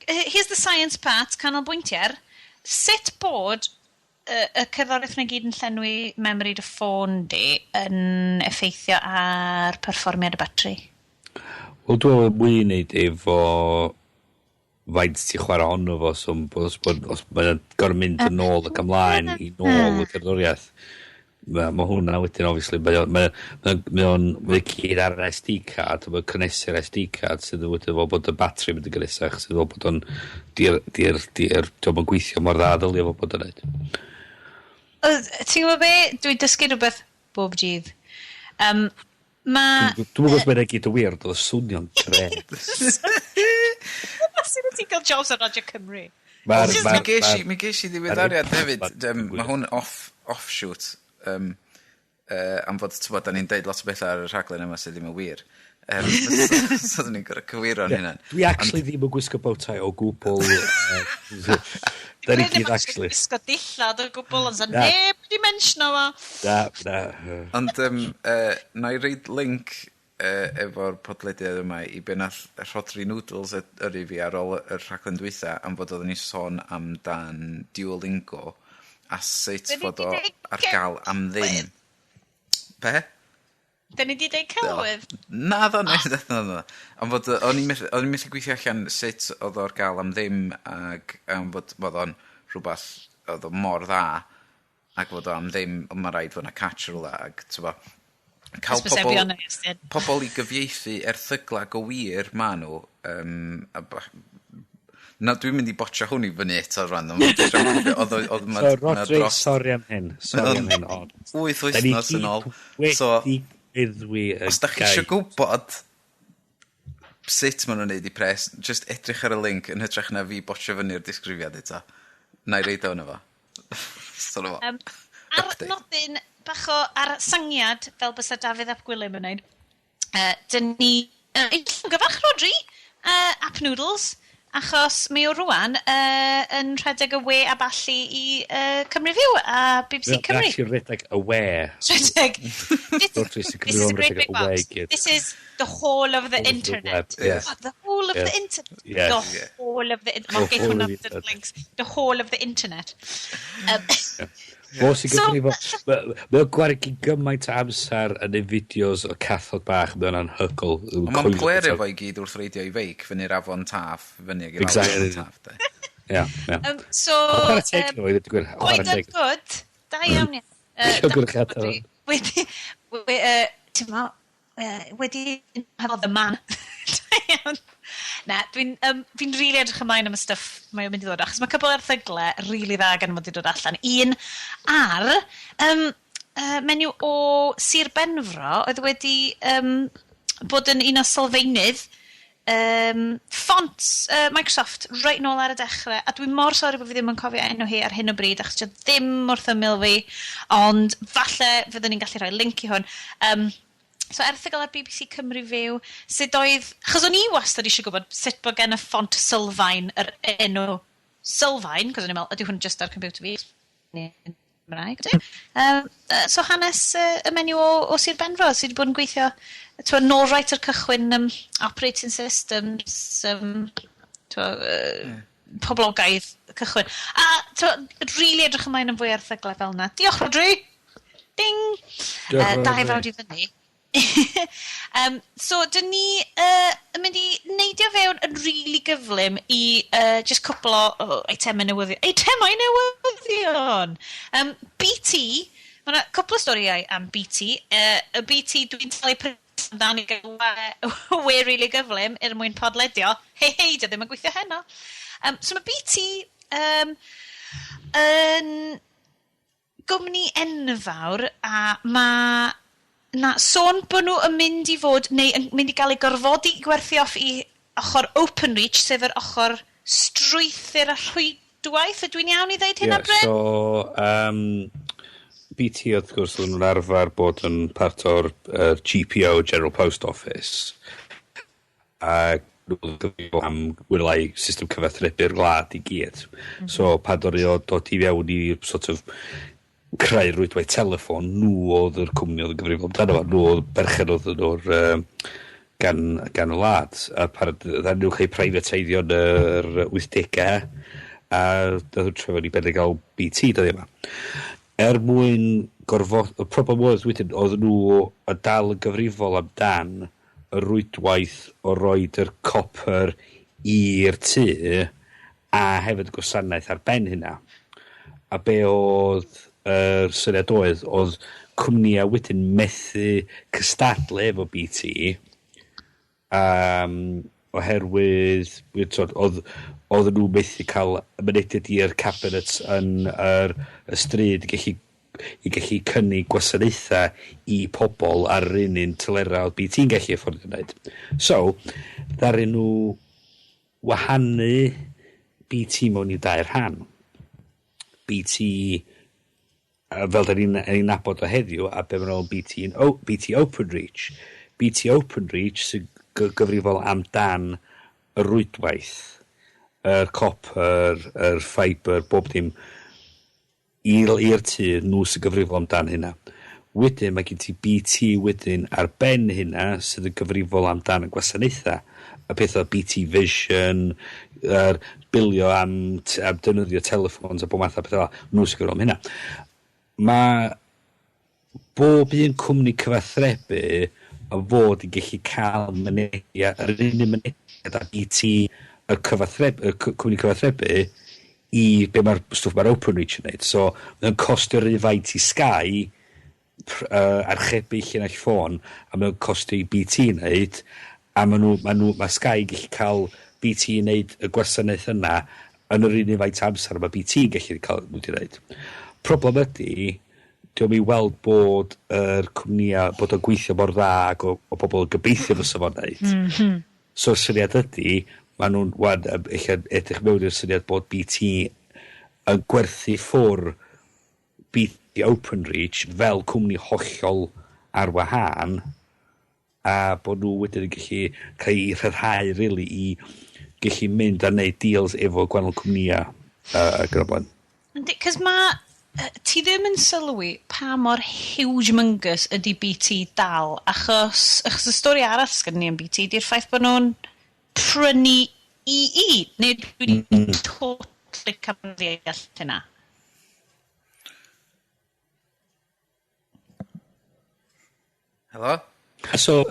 Here's the science part, canolbwyntiau. Sut bod y cerddoriaeth 'na gyd yn llenwi memory dy ffôn di yn effeithio ar perfformiad y batri? Wel, dwi'n meddwl mwy i wneud efo faint ti'n chwarae ono fo, so os mae'n gorfod mynd yn ôl ac ymlaen i nôl y cerddoriaeth. Ma hwnna wedyn, obviously, mae o'n gyd ar yr SD card, mae'n cynnesu'r SD card sydd yn wedyn fel bod y batri mynd yn gynnesach, sydd fel bod o'n, dio'm yn gweithio mor dda ddylia fo bod yn neud. Ti'n gwybod be? Dwi'n dysgu rhywbeth bob dydd. Dwi'n gwybod os mae'n gyd yn wir, oedd y swnio'n gret. Sydd wedi cael jobs ar Radio Cymru. Mi ges i ddiweddariad hefyd. Mae hwn offshoot. Am fod, ti'n bod, da ni'n deud lot o bethau ar y rhaglen yma sydd ddim yn wir. So da ni'n gorfod cywiro'n hynna. Dwi actually ddim yn gwisgo bow tie o gwbl. Da ni gyd actually. Gwisgo dillad o gwbl, ond neb wedi mentiono fo. Na, na. Ond na i roid link efo'r podlediad yma i be nath Rhodri Noodles yrru fi ar ôl y rhaglen dwytha am fod oedden ni sôn amdan Duolingo a sut fod o ar gael am ddim. Be? Da ni di deud celwydd? Na ddo, na, na, na, na. Ond fod, o'n i'n methu gweithio allan sut oedd o'r gael am ddim ac am fod o'n rhywbeth oedd o mor dda ac fod o am ddim, ond mae rhaid fod yna catch rhywle ac ti'n cael pobl i gyfieithu erthygla go wir ma nhw a na, dwi'n mynd i botio hwn i fyny eto rwan. Oedd so, Rodri, sori am hyn. Sori am hyn. 8 wythnos yn ôl. So, meddwi y Os da chi eisiau gwybod sut maen nhw'n neud i pres, just edrych ar y link yn hytrach na fi botio fyny'r disgrifiad eto. Na i roid o yno fo. So fo. Ar nodyn bach o ar sangiad, fel bysa Dafydd ap Gwilym yn neud, dyn ni llongyfarch Rodri, App Noodles, achos mae o rwan yn rhedeg y we a ballu i Cymru Fyw a BBC Cymru. Actually rhedeg y we. Rhedeg. This is a great big box. This is the whole of the internet. Yes. Oh, the whole of the internet. Yes. The whole of the internet. Links. The whole of the internet. Fo sy'n gyfrifol. Mae o'n gwario gyn gymaint o amser yn ei fideos o cathod bach, mae o'n anhygoel. Ond mae'n gwerio fo i gyd wrth reidio i feic fyny'r afon Taf, fyny ag i'r afon Taf, de. Ie. So, Chwarae teg nhw, i ddweud y gwir. Chwarae teg. Good. Da iawn, ie. Llongyfarchiadau. Wedi, ti'n mo, wedi hefo the man. Da iawn. Na, fi'n rili really edrych ymlaen am y stuff mae o'n mynd i ddod, achos mae cwbl erthygle rili really dda gan fod i dod allan. Un ar menyw o Sir Benfro oedd wedi bod yn un o sylfaenydd fonts Microsoft right nôl ar y dechrau. A dwi'n mor sori bod fi ddim yn cofio enw hi ar hyn o bryd, achos ddim wrth ymyl fi, ond falle fyddwn ni'n gallu rhoi link i hwn. So erthygl ar BBC Cymru Fyw, sut oedd... Achos o'n i wastad eisiau gwybod sut bod gen y ffont sylfaen yr enw sylfaen, cos o'n i'n meddwl, ydy hwn just ar computer fi? Neu Gymraeg, ydy? So hanes y menyw o Sir Benfro sydd wedi bod yn gweithio twa, nôl right o'r cychwyn operating systems, twa, poblogaidd cychwyn. A twa, really edrych ymlaen am fwy erthyglau fel yna. Diolch, Rodri! Ding! Diolch, Dau Rodri. frawd i fyny. So, dyn ni yn mynd i neidio fewn yn rili really gyflym i just cwpl o eitemau newyddion. Eitemau newyddion! BT, mae yna cwpl o storïau am BT. Y BT dwi'n talu pres amdano i gael we rili really gyflym er mwyn podledio. Hei, hei, dy ddim yn gweithio heno. So mae BT yn gwmni enfawr a mae na sôn bod nhw yn mynd i fod, neu yn mynd i gael eu gorfodi i gwerthu off i ochr Openreach, sef yr ochr strwythur a rhwydwaith. Ydw i'n iawn i ddeud hynna, Ie, Bryn? so, BT, wrth gwrs, oedden nhw'n arfer bod yn part o'r GPO, General Post Office. A nhw oedd yn gyfrifol am wylau system cyfathrebu'r wlad i gyd. So, pan dod o dod i fewn i sort of creu rwydwaith telefon, nhw oedd yr cwmni oedd yn gyfrifol amdano fo, nhw oedd berchen oedd yn o'r gan y wlad. A pan ddaru nhw cael privateiddio yn yr 80au, A nath nhw troi fewn i ben i gael BT dyddia yma. Er mwyn gorfod... Y problem oedd wedyn, oedd nhw y dal yn gyfrifol amdan y rwydwaith o roid yr copper i'r tŷ a hefyd y gwasanaeth ar ben hynna. A be oedd yr syniad oedd, oedd cwmnïau wedyn methu cystadlu efo BT oherwydd twod, oedd nhw methu cael mynediad i'r cabinets yn y stryd i gallu cynnig gwasanaethau i pobl ar yr un telera oedd BT'n gallu afforddio wneud. So, ddaru nhw wahanu BT mewn i dair rhan. BT fel da ni'n ni nabod o heddiw, a be maen nhw'n BT, BT Openreach. BT Openreach sy'n gyfrifol amdan y rwydwaith, yr copper, yr fiber, bob dim i'r tŷ, nhw sy'n gyfrifol amdan hynna. Wedyn mae gen ti BT wedyn ar ben hynna sydd yn gyfrifol amdan y gwasanaethau. Y pethau BT Vision, yr bilio am defnyddio teleffons a bob math o pethau fel. Nhw sy'n gyfrifol am hynna. Mae bob un cwmni cyfathrebu y fod yn gallu cael mynediad, yr un mynediad â BT y cyfathrebu, y cwmni cyfathrebu i be mae'r stwff mae'r Openreach yn neud. So, mae'n costio rhy faint i Sky archebu llinell ffôn, a mae'n costio i BT wneud, a ma Sky yn gallu cael BT i wneud y gwasanaeth yna yn yr un faint amser mae BT yn gallu cael nhw wedi wneud. Problem ydy, diolch i weld bod yr cwmnïau, bod o'n gweithio mor dda ac o bobl yn gobeithio fysa fo'n neud. So y syniad ydy, maen nhw'n wan, eich edrych mewn i'r syniad bod BT yn gwerthu ffwr BT Openreach fel cwmni hollol ar wahân a bod nhw wedyn yn gallu cael eu rhyddhau really i gallu mynd a neud deals efo gwahanol cwmnïau ac yn y blaen. Yndi, cos ma... Ti ddim yn sylwi pa mor huge-mungus ydy BT dal, achos y stori arall sgynny ni am BT di'r ffaith bod nhw'n prynu EE, neu dwi wedi totally camddeall hynna. Helo? So,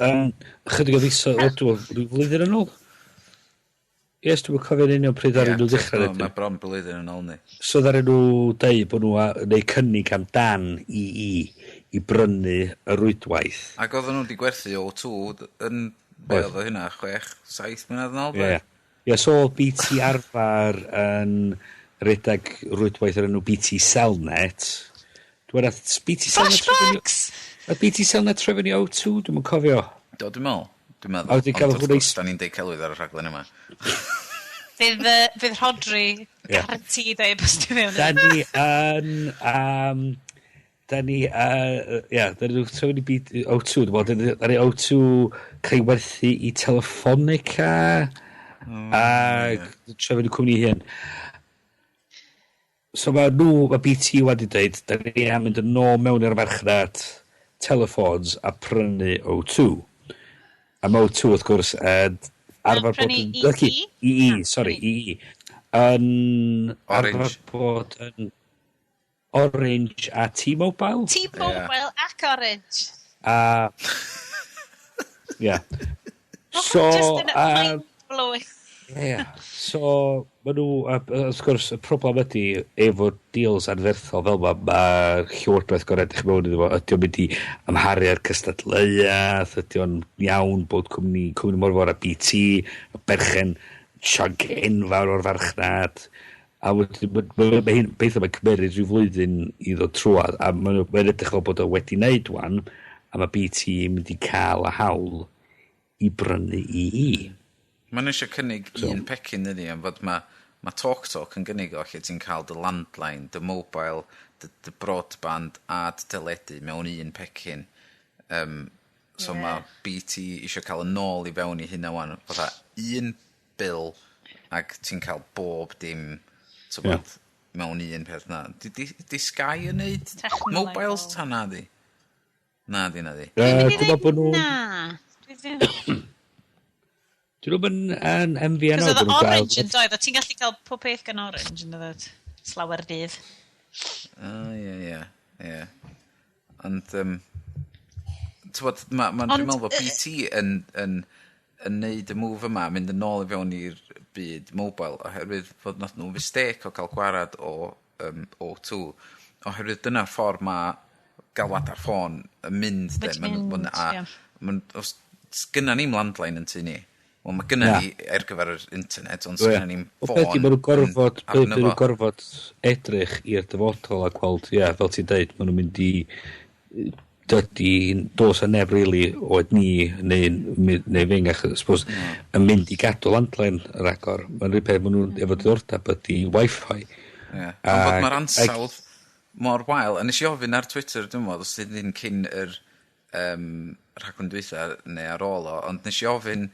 chydig o fisoedd, o, dwi'n meddwl, ryw flwyddyn yn ôl? Yes, dwi'n cofio'n union pryd ar nhw ddechrau. Mae bron blwyddyn yn ôl ni. So ddaru nhw deud bod nhw neu cynnig amdan EE i brynu y rwydwaith. Ac oedden nhw wedi gwerthu O2 yn, be oedd o hynna, 6, 7 mlynedd yn ôl? Ie. Ie, so BT arfar yn redag rwydwaith o'r enw BT Cellnet. Dwi'n meddwl, BT Cellnet... Flashbacks! A BT Cellnet troi fyny O2, dwi'n cofio. Do, dwi'n meddwl. Dwi'n meddwl. A wedyn Ond gafodd wrth hwnna gwrs, da ni'n deud celwydd ar y rhaglen yma. Fydd Rhodri guaranteed ei bostio fewn. Da ni yn... Da ni, ia, da ni troi fyny BT O2, dwi'n meddwl, da ni O2 cael ei werthu i Telefonica, a troi fyny cwmni hyn. So mae nhw, mae BT wedi dweud, da ni am mynd yn ôl mewn i'r farchnad telefons a prynu O2. A mae O2 wrth gwrs yn arfer bod prynu yn... EE? Naci, EE, Na, sorry, prynu. EE. Yn Orange. arfer bod yn Orange a T-Mobile. T-Mobile ac Orange. A... Ie. So, Just yn mind-blowing. Ie. So, ma nhw, a wrth gwrs, y problem ydy, efo deals anferthol fel ma, mae'r llywodraeth gorau edrych mewn iddo fo, ydy o'n mynd i amharu ar cystadleuaeth, ydy o'n iawn bod cwmni mor fawr a BT, y berchen chunk enfawr o'r farchnad, a wedyn, ma' hyn, beth mae'n cymeryd rhyw flwyddyn i ddod trwad, a mae'n edrych fel bod o wedi wneud wan, a mae BT yn mynd i cael y hawl i brynu EE. Maen nhw eisiau cynnig un pecyn ydy, am fod mae TalkTalk yn gynnig o lle ti'n cael dy landline, dy mobile, dy broadband a dy teledu mewn un pecyn. So mae BT eisiau cael y nôl i fewn i hynna wan. Fatha un bil ac ti'n cael bob dim t'wbod, mewn un peth na. Di Sky yn neud Technolegol. mobiles ta na di? Na di, na di. Dwi'n mynd i Dwi'n meddwl bod ddeud nhw... na. Dwi ddim. Dyn nhw'n yn MVNO. Cos oedd Orange yn doedd, o ti'n gallu cael pob peth gan Orange yn dod slawer dydd. O, ie. Ond, t'wod, ma, dwi'n meddwl bod BT yn neud y move yma, mynd yn ôl i fewn i'r byd mobile, oherwydd fod nath nhw mistake o cael gwarad o O2, oherwydd dyna'r ffordd mae galwad ar ffôn yn mynd, de. Wedi mynd, ie. Os gynna ni'm landline yn tŷ ni. Wel, mae gynna ni ar gyfer yr internet, ond sgynna ni'm O ffôn beth di, maen nhw'n gorfod, arno maen nhw'n fo. gorfod edrych i'r dyfodol a gweld, ie, fel ti'n deud, maen nhw'n mynd i dydy, dos a neb really oed ni neu fengach, I suppose, yn mynd i gadw landline yr agor. Mae'n rhyw peth, maen nhw'n efo diddordeb ydy Wi-Fi. Ie. Ond fod mae'r ansawdd mor wael, a nes i ofyn ar Twitter, dwi'n meddwl, os ddim cyn yr rhaglen dwytha neu ar ôl o, ond nes i ofyn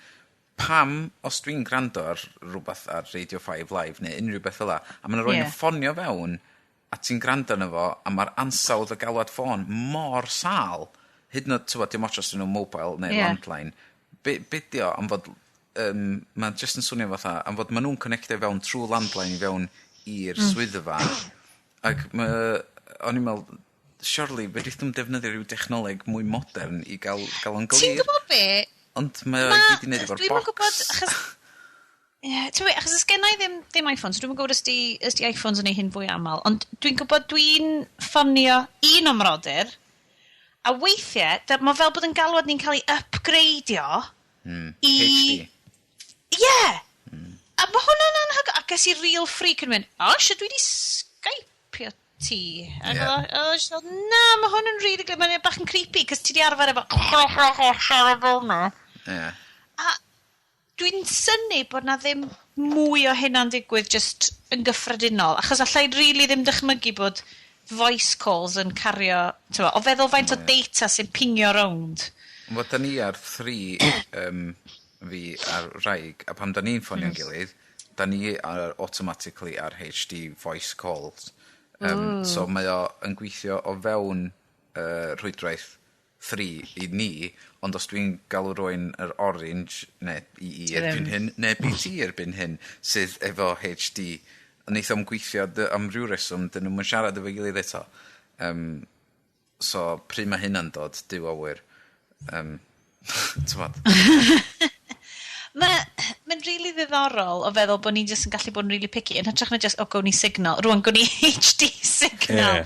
pam, os dwi'n gwrando ar rhywbeth ar Radio 5 Live neu unrhyw beth fel 'a, a ma'n rhywun yn ffonio fewn, a ti'n gwrando arno fo, a mae'r ansawdd y galwad ffôn mor sâl, hyd yn oed, t'wod, dim ots os ydyn nhw mobile neu landline, be 'di o, am fod, mae'n just yn swnio fatha, am fod maen nhw'n connectio fewn trwy landline i fewn i'r swyddfa, ac o'n i'n meddwl, surely, fedrith nhw'n defnyddio rhyw dechnoleg mwy modern i gael o'n Ti'n glir. gwybod be? Ond mae o i gyd i wneud efo'r Dwi'm yn box. gwybod, achos ie, ti'n gwbod, achos os genna i ddim iPhone, so dwi'm yn gwybod os di iPhones yn ei hyn fwy aml, ond dwi'n gwybod dwi'n ffonio un o'm mrodyr, a weithiau, mae fel bod yn galwad ni'n cael ei upgradeio i HD. Ie! Yeah. A mae hwnna'n anhygoel. A ges i real freak yn mynd, "O, sut dwi wedi Skypeio ti?" Ac oedd o jyst fel, "Na, mae hwn yn really good." Mae'n bach yn creepy, cos ti di arfer efo siarad fel 'na. A dwi'n synnu bod na ddim mwy o hynna'n digwydd just yn gyffredinol, achos allai really ddim dychmygu bod voice calls yn cario, t'mo, o feddwl faint o data sy'n pingio rownd. Wel, da ni ar 3, fi a'r wraig, a pam da ni'n ffonio'n gilydd, da ni ar, automatically ar HD voice calls. So mae o yn gweithio o fewn rhwydwaith 3 i ni, ond os dwi'n galw rywun yr Orange, neu EE erbyn hyn, neu BT erbyn hyn, sydd efo HD, wneith o'm gweithio am ryw reswm, dyn nhw'n siarad efo'i gilydd eto. So, pryd mae hynna'n dod, Duw a ŵyr. T'mod? Mae'n really ddiddorol o feddwl bod ni'n just yn gallu bod yn really picky yn hytrach na just, "O, gawn ni signal. Rwan, gawn ni HD signal."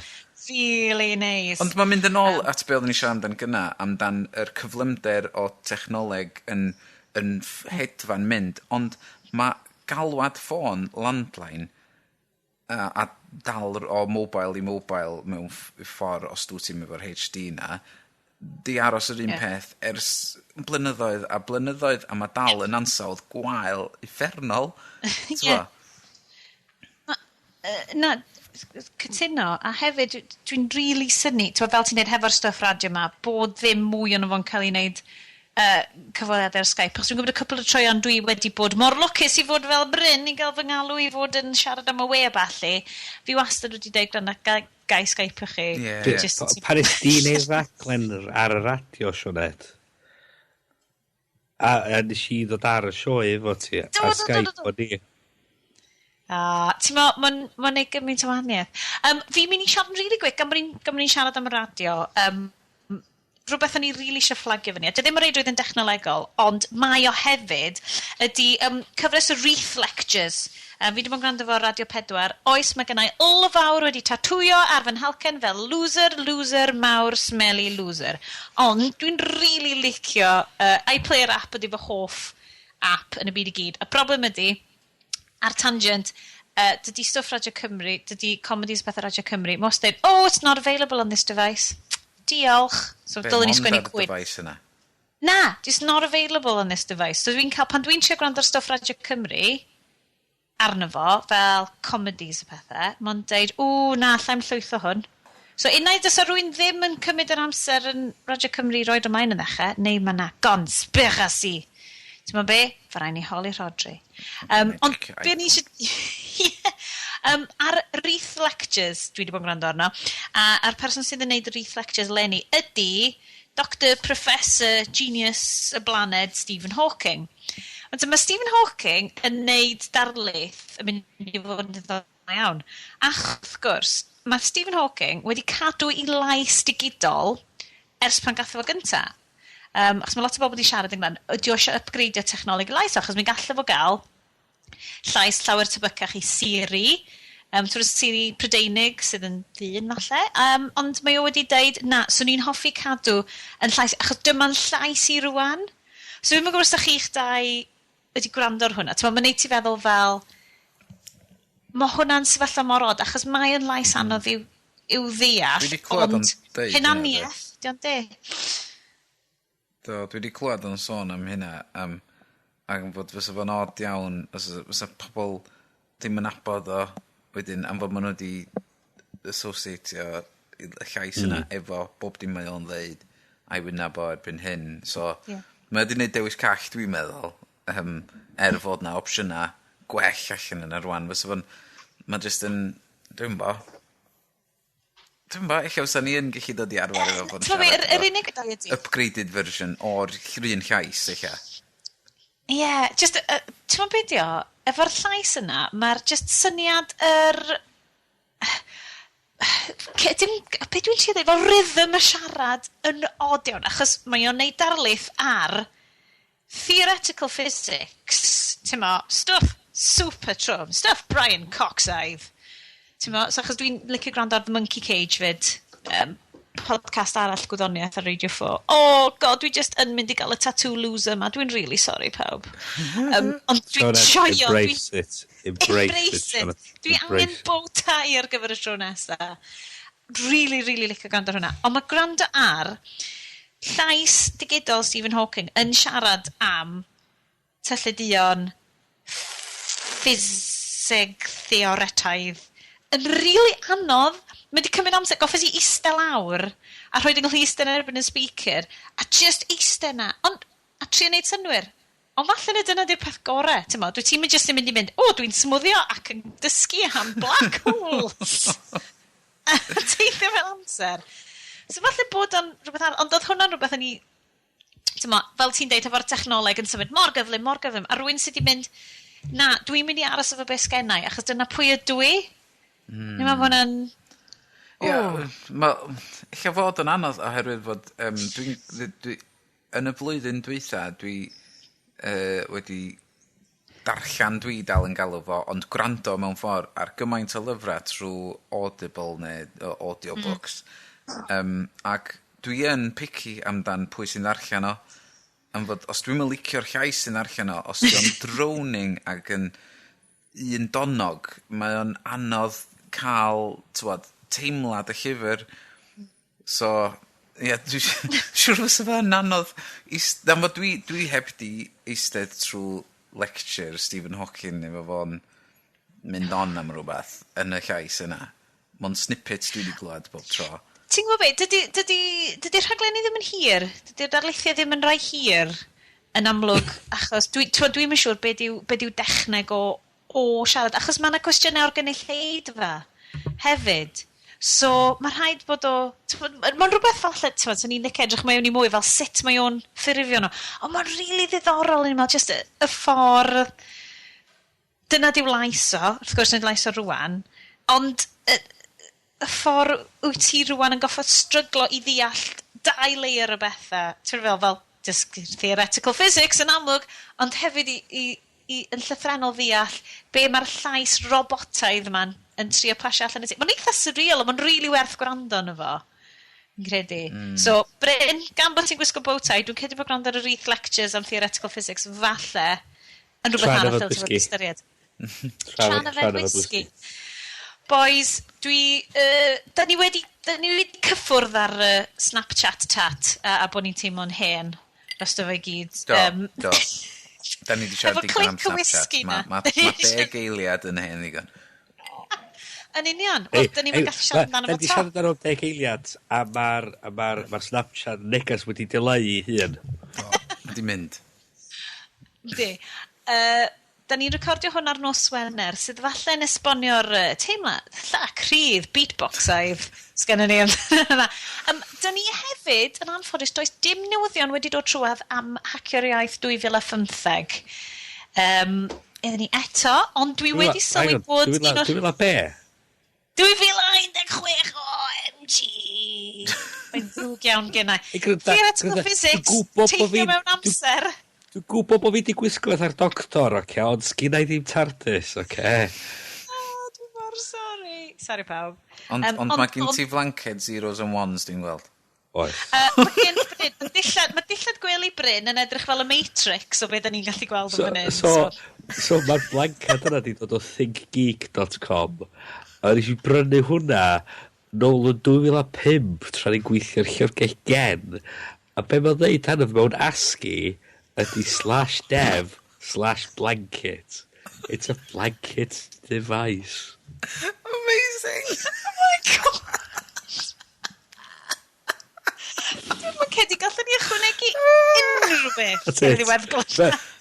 Really nice. Ond mae'n mynd yn ôl at be oeddwn ni siarad amdan gynna, amdan yr cyflymder o technoleg yn hedfan mynd, ond mae galwad ffôn landline a dal o mobile i mobile mewn ffordd os dwi ti'n efo'r HD na, di aros yr un peth ers blynyddoedd a blynyddoedd, a mae dal yn ansawdd gwael uffernol. Ie. Na, cytuno, a hefyd dwi'n really synnu, ti'n fel ti'n neud hefo'r stuff radio ma, bod ddim mwy ono fo'n cael ei wneud cyfweliadau ar Skype. Achos dwi'n gwybod y cwpl o troion dwi wedi bod mor lwcus i fod fel Bryn i gael fy ngalw i fod yn siarad am y we a ballu. Fi wastad wedi dweud, "Gwrando, ga i Skype chi?" Just Pa nes di neud raglen ar y radio, Sioned? A nes i ddod ar y sioe efo ti, Do, ar do, do, Skype do, do. o ni. A, ti'n mo, mae'n ma neud gymaint o wahaniaeth. Fi'n mynd i siarad yn really quick, gan bod ni'n siarad am y radio, rhywbeth o'n i really eisiau fflagio fyny. A dydy ddim o reidrwydd yn dechnolegol, ond mae o hefyd, ydy cyfres o Reith Lectures. Fi wedi bod yn gwrando fo Radio 4. Oes, mae gennau L fawr wedi tatwio ar fy nhalcen fel loser, loser, mawr, smelly loser. Ond dwi'n really licio, iPlayer app ydy fy hoff app yn y byd i gyd. Y broblem ydy, ar tangent, dydy stwff Radio Cymru, dydy comedies beth ar Radio Cymru, most dweud, "Oh, it's not available on this device." Diolch. So Be, dylwn ni mond sgwennu ar y cwyn. device yna? Na, just not available on this device. So dwi'n cael, pan dwi'n trio gwrando ar stwff Radio Cymru, arno fo, fel comedies a pethau, mae'n deud, "O, na, allai'm llwytho hwn." So unai dysa rhywun ddim yn cymryd yr amser yn Radio Cymru i roid ymlaen yn ddechrau, neu mae na conspiracy. Ti'n meddwl be? Fe rai ni holi Rhodri. Ond be ni eisiau... Ie. Ar Reith Lectures, dwi wedi bod yn gwrando arno, a a'r person sydd yn neud Reith Lectures leni ydy Dr Professor Genius y Blaned Stephen Hawking. Ond mae Stephen Hawking yn neud darlith yn mynd i fod yn ddiddorol iawn. Ac wrth gwrs, mae Stephen Hawking wedi cadw ei lais digidol ers pan gath o fo gynta. Achos mae lot o bobl wedi siarad ynglyn, ydy o eisiau upgradeio technoleg y lais o, achos mi'n gallu fo gael llais llawer tebycach i Siri, twr Siri Prydeinig sydd yn ddyn falle, ond mae o wedi deud, na, swn i'n hoffi cadw yn llais, achos dyma'n llais i rwan. So dwi'm yn gwybod os da chi'ch dau wedi gwrando ar hwnna. T'mo, mae'n neud ti feddwl fel, mae hwnna'n sefyllfa mor od, achos mae yn lais anodd i'w ddeall, Dwi 'di clywed o'n ond deud hynna, hunaniaeth, di o'n de. Do, dwi wedi clywed o'n sôn am hynna, ac yn fod fysa fo'n od iawn, os fysa pobl ddim yn nabod o wedyn, am fod maen nhw wedi associatio y llais yna efo bob dim mae o'n ddeud a'i wynab o erbyn hyn. So, mae wedi gwneud dewis call, dwi'n meddwl, er fod na opsiynau gwell allan yna rwan. Fysa fo'n, mae jyst yn, dwi'n bo, ella fysa ni yn gallu dod i arfer efo fod yn T'mo' be, siarad yr efo unig ydy. upgraded version o'r un llais, ella. Ie, yeah, just, ti'n meddwl beth o, efo'r llais yna, mae'r just syniad yr... Dim, be dwi'n trio dweud, fel rhythm y siarad yn od iawn, achos mae o'n neud darlith ar theoretical physics, ti'n mo, stwff super trwm, stwff Brian Coxaidd. Ti'n mo, so achos dwi'n licio gwrando ar The Monkey Cage fyd, podcast arall gwyddoniaeth ar Radio 4. Oh god, dwi just yn mynd i gael y tattoo loser yma. Dwi'n really sorry pawb. Ond dwi'n joio. Embrace it. Embrace, Embrace it. it. Dwi angen bow tie ar gyfer y tro nesa. Really, really licio gwrando ar hwnna. Ond mae gwrando ar llais digidol Stephen Hawking yn siarad am tyllau duon ffiseg theoretaidd yn really anodd. Mae wedi cymryd amser, goffes i eistedd lawr a rhoi yng nghlust yn erbyn y speaker a just eistedd na, ond a trio neud synnwyr. Ond falle na dyna di'r peth gore, ti'n mo, dwi ti'n mynd just yn mynd i mynd, o, dwi'n smwddio ac yn dysgu am black holes. A teithio fel amser. So falle bod o'n rhywbeth arall, ond oedd hwnna'n rhywbeth o'n i, ti'n mo, fel ti'n deud, efo'r technoleg yn symud mor gyflym, mor gyflym, a rhywun sydd wedi mynd, na, dwi'n mynd i aros efo beth sgennai, achos dyna pwy ydw i. Mm. Dwi'n meddwl bod hwnna'n... Ie, ella fod yn anodd oherwydd fod dwi, yn y flwyddyn dwytha dwi wedi darllen, dwi dal yn galw fo, ond gwrando mewn ffordd ar gymaint o lyfrau trwy Audible neu audiobooks. Ac dwi yn picky amdan pwy sy'n ddarllen o. Am fod, os dwi'm yn licio'r llais sy'n ddarllen o, os dio'n droning ac yn un donog, mae o'n anodd cael, t'wod, teimlad y llyfr. So, ie, yeah, dwi'n siŵr fysa fo'n anodd. Am fod dwi heb di eistedd trwy lecture Stephen Hawking efo fo'n mynd on am rhywbeth yn y llais yna. Mond snippets dwi wedi glywed bob tro. Ti'n gwybod be, dydy rhaglenni ddim yn hir. Dydy'r darlithiau ddim yn rhai hir yn amlwg, achos dwi'm yn siŵr be diw dechneg o siarad, achos mae yna cwestiynau o'r gynulleidfa hefyd. So, mae rhaid bod o... Mae'n rhywbeth falle, ti'n meddwl, ni'n licio edrych mewn i mwy fel sut mae o'n ffurfio nhw. Ond mae'n rili ddiddorol, ni'n meddwl, just y ffordd... Dyna diw lais o, wrth gwrs nid lais o rwan, ond y ffordd wyt ti rwan yn goffod stryglo i ddeall dau layer o bethau. Ti'n fel just theoretical physics yn amlwg, ond hefyd i yn llythrennol ddeall be mae'r llais robotaidd yma'n yn trio pasio allan i ti. Mae'n eitha surreal, ond mae'n really werth gwrando arno fo. Yn credu. So, Bryn, gan bod ti'n gwisgo bow tie, dwi'n credu bod gwrando ar y Reith Lectures am theoretical physics, falle, yn rhywbeth Tra'n arall yfed dylse fod whisky. ystyried. Tra'n Tra'n yfed whisky. Boys, da ni wedi cyffwrdd ar Snapchat chat a bod ni'n teimlo'n hen dros fo i gyd. Do, do. Da ni wedi siarad Efo digon am clink o Snapchat. whisky Mae na. ma, ma 10 eiliad yn hen ddigon. Yn union. Wel, da ni'n gallu siarad amdano Da fo ni to. siarad amdano 10 eiliad, a mae'r ma ma Snapchat negas wedi dileu ei hun. Do, wedi mynd. Yndi. Da ni'n recordio hwn ar nos Wener, sydd falle yn esbonio'r teimlad lla crydd beatboxaidd sgennon ni amdano. Da ni hefyd, yn anffodus, does dim newyddion wedi dod trwadd am Hacio'r Iaith 2015. Iddyn ni eto, ond dwi wedi sylwi bod un o'r... 2000 be? 2016, OMG! Mae'n ddrwg iawn gennau. Theoretical physics, teithio mewn amser. Dwi'n gwybod bod fi wedi gwisgo fatha'r doctor, oce, ond sgynna i ddim TARDIS, oce. Oh, dwi'n mor sorry. Sorry pawb. Ond, ond mae gen ti flanced zeros and ones, dwi'n gweld. Oes. Mae gen Bryn, mae dillad, ma dillad gwely Bryn yn edrych fel y Matrix o beth da ni'n gallu gweld yn fan hyn. So mae'r blanced yna di dod o thinkgeek.com. A nes i brynu hwnna nôl yn 2005 tra ni'n gweithio'r llyfrgell gen. A be mae'n dweud hynny mewn ASCII ydy /dev/blanket. It's a blanket device. Amazing! Oh my God! Dwi'n yn credu gallwn ni ychwanegu unrhyw beth That's ar it. ddiwedd.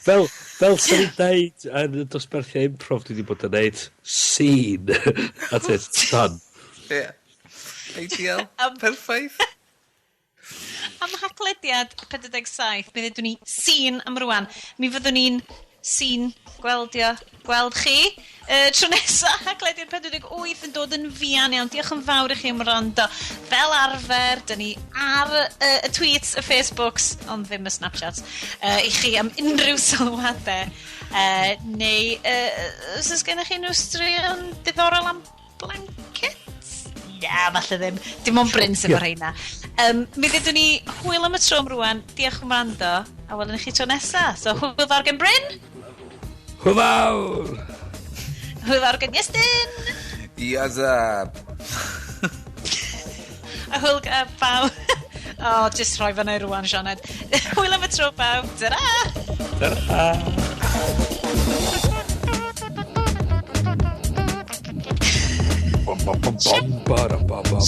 Fel sy'n ni'n deud yn y dosbarthiau improv dwi wedi bod yn neud, scene. That's it, done. Yeah. Ideal. Perffaith. Am Haclediad 47, mi ddedwn ni sîn am rwan. Mi fyddwn ni'n sîn gweldio, gweld chi. Tro nesa, Haclediad 48 yn dod yn fuan iawn. Diolch yn fawr i chi am wrando. Fel arfer, dyn ni ar y tweets, y Facebooks, ond ddim y Snapchats, i chi am unrhyw sylwadau. Neu, os oes gennych chi unrhyw straeon diddorol am blankets? Na, falle ddim. Dim ond Bryn sydd efo rheina. Mi ddedwn ni hwyl am y tro am rwan. Diolch am wrando. A welwn ni chi tro nesa. So, hwyl fawr gen Bryn. Hwyl fawr! Hwyl fawr gen Iestyn. Iazab. A hwyl bawb. Oh, just rhoi fyny rwan, Sioned. Hwyl am y tro, bawb. Ta-ra! Ta-ra! Bum, bum, bum, bum, ba-dum, bum, bum.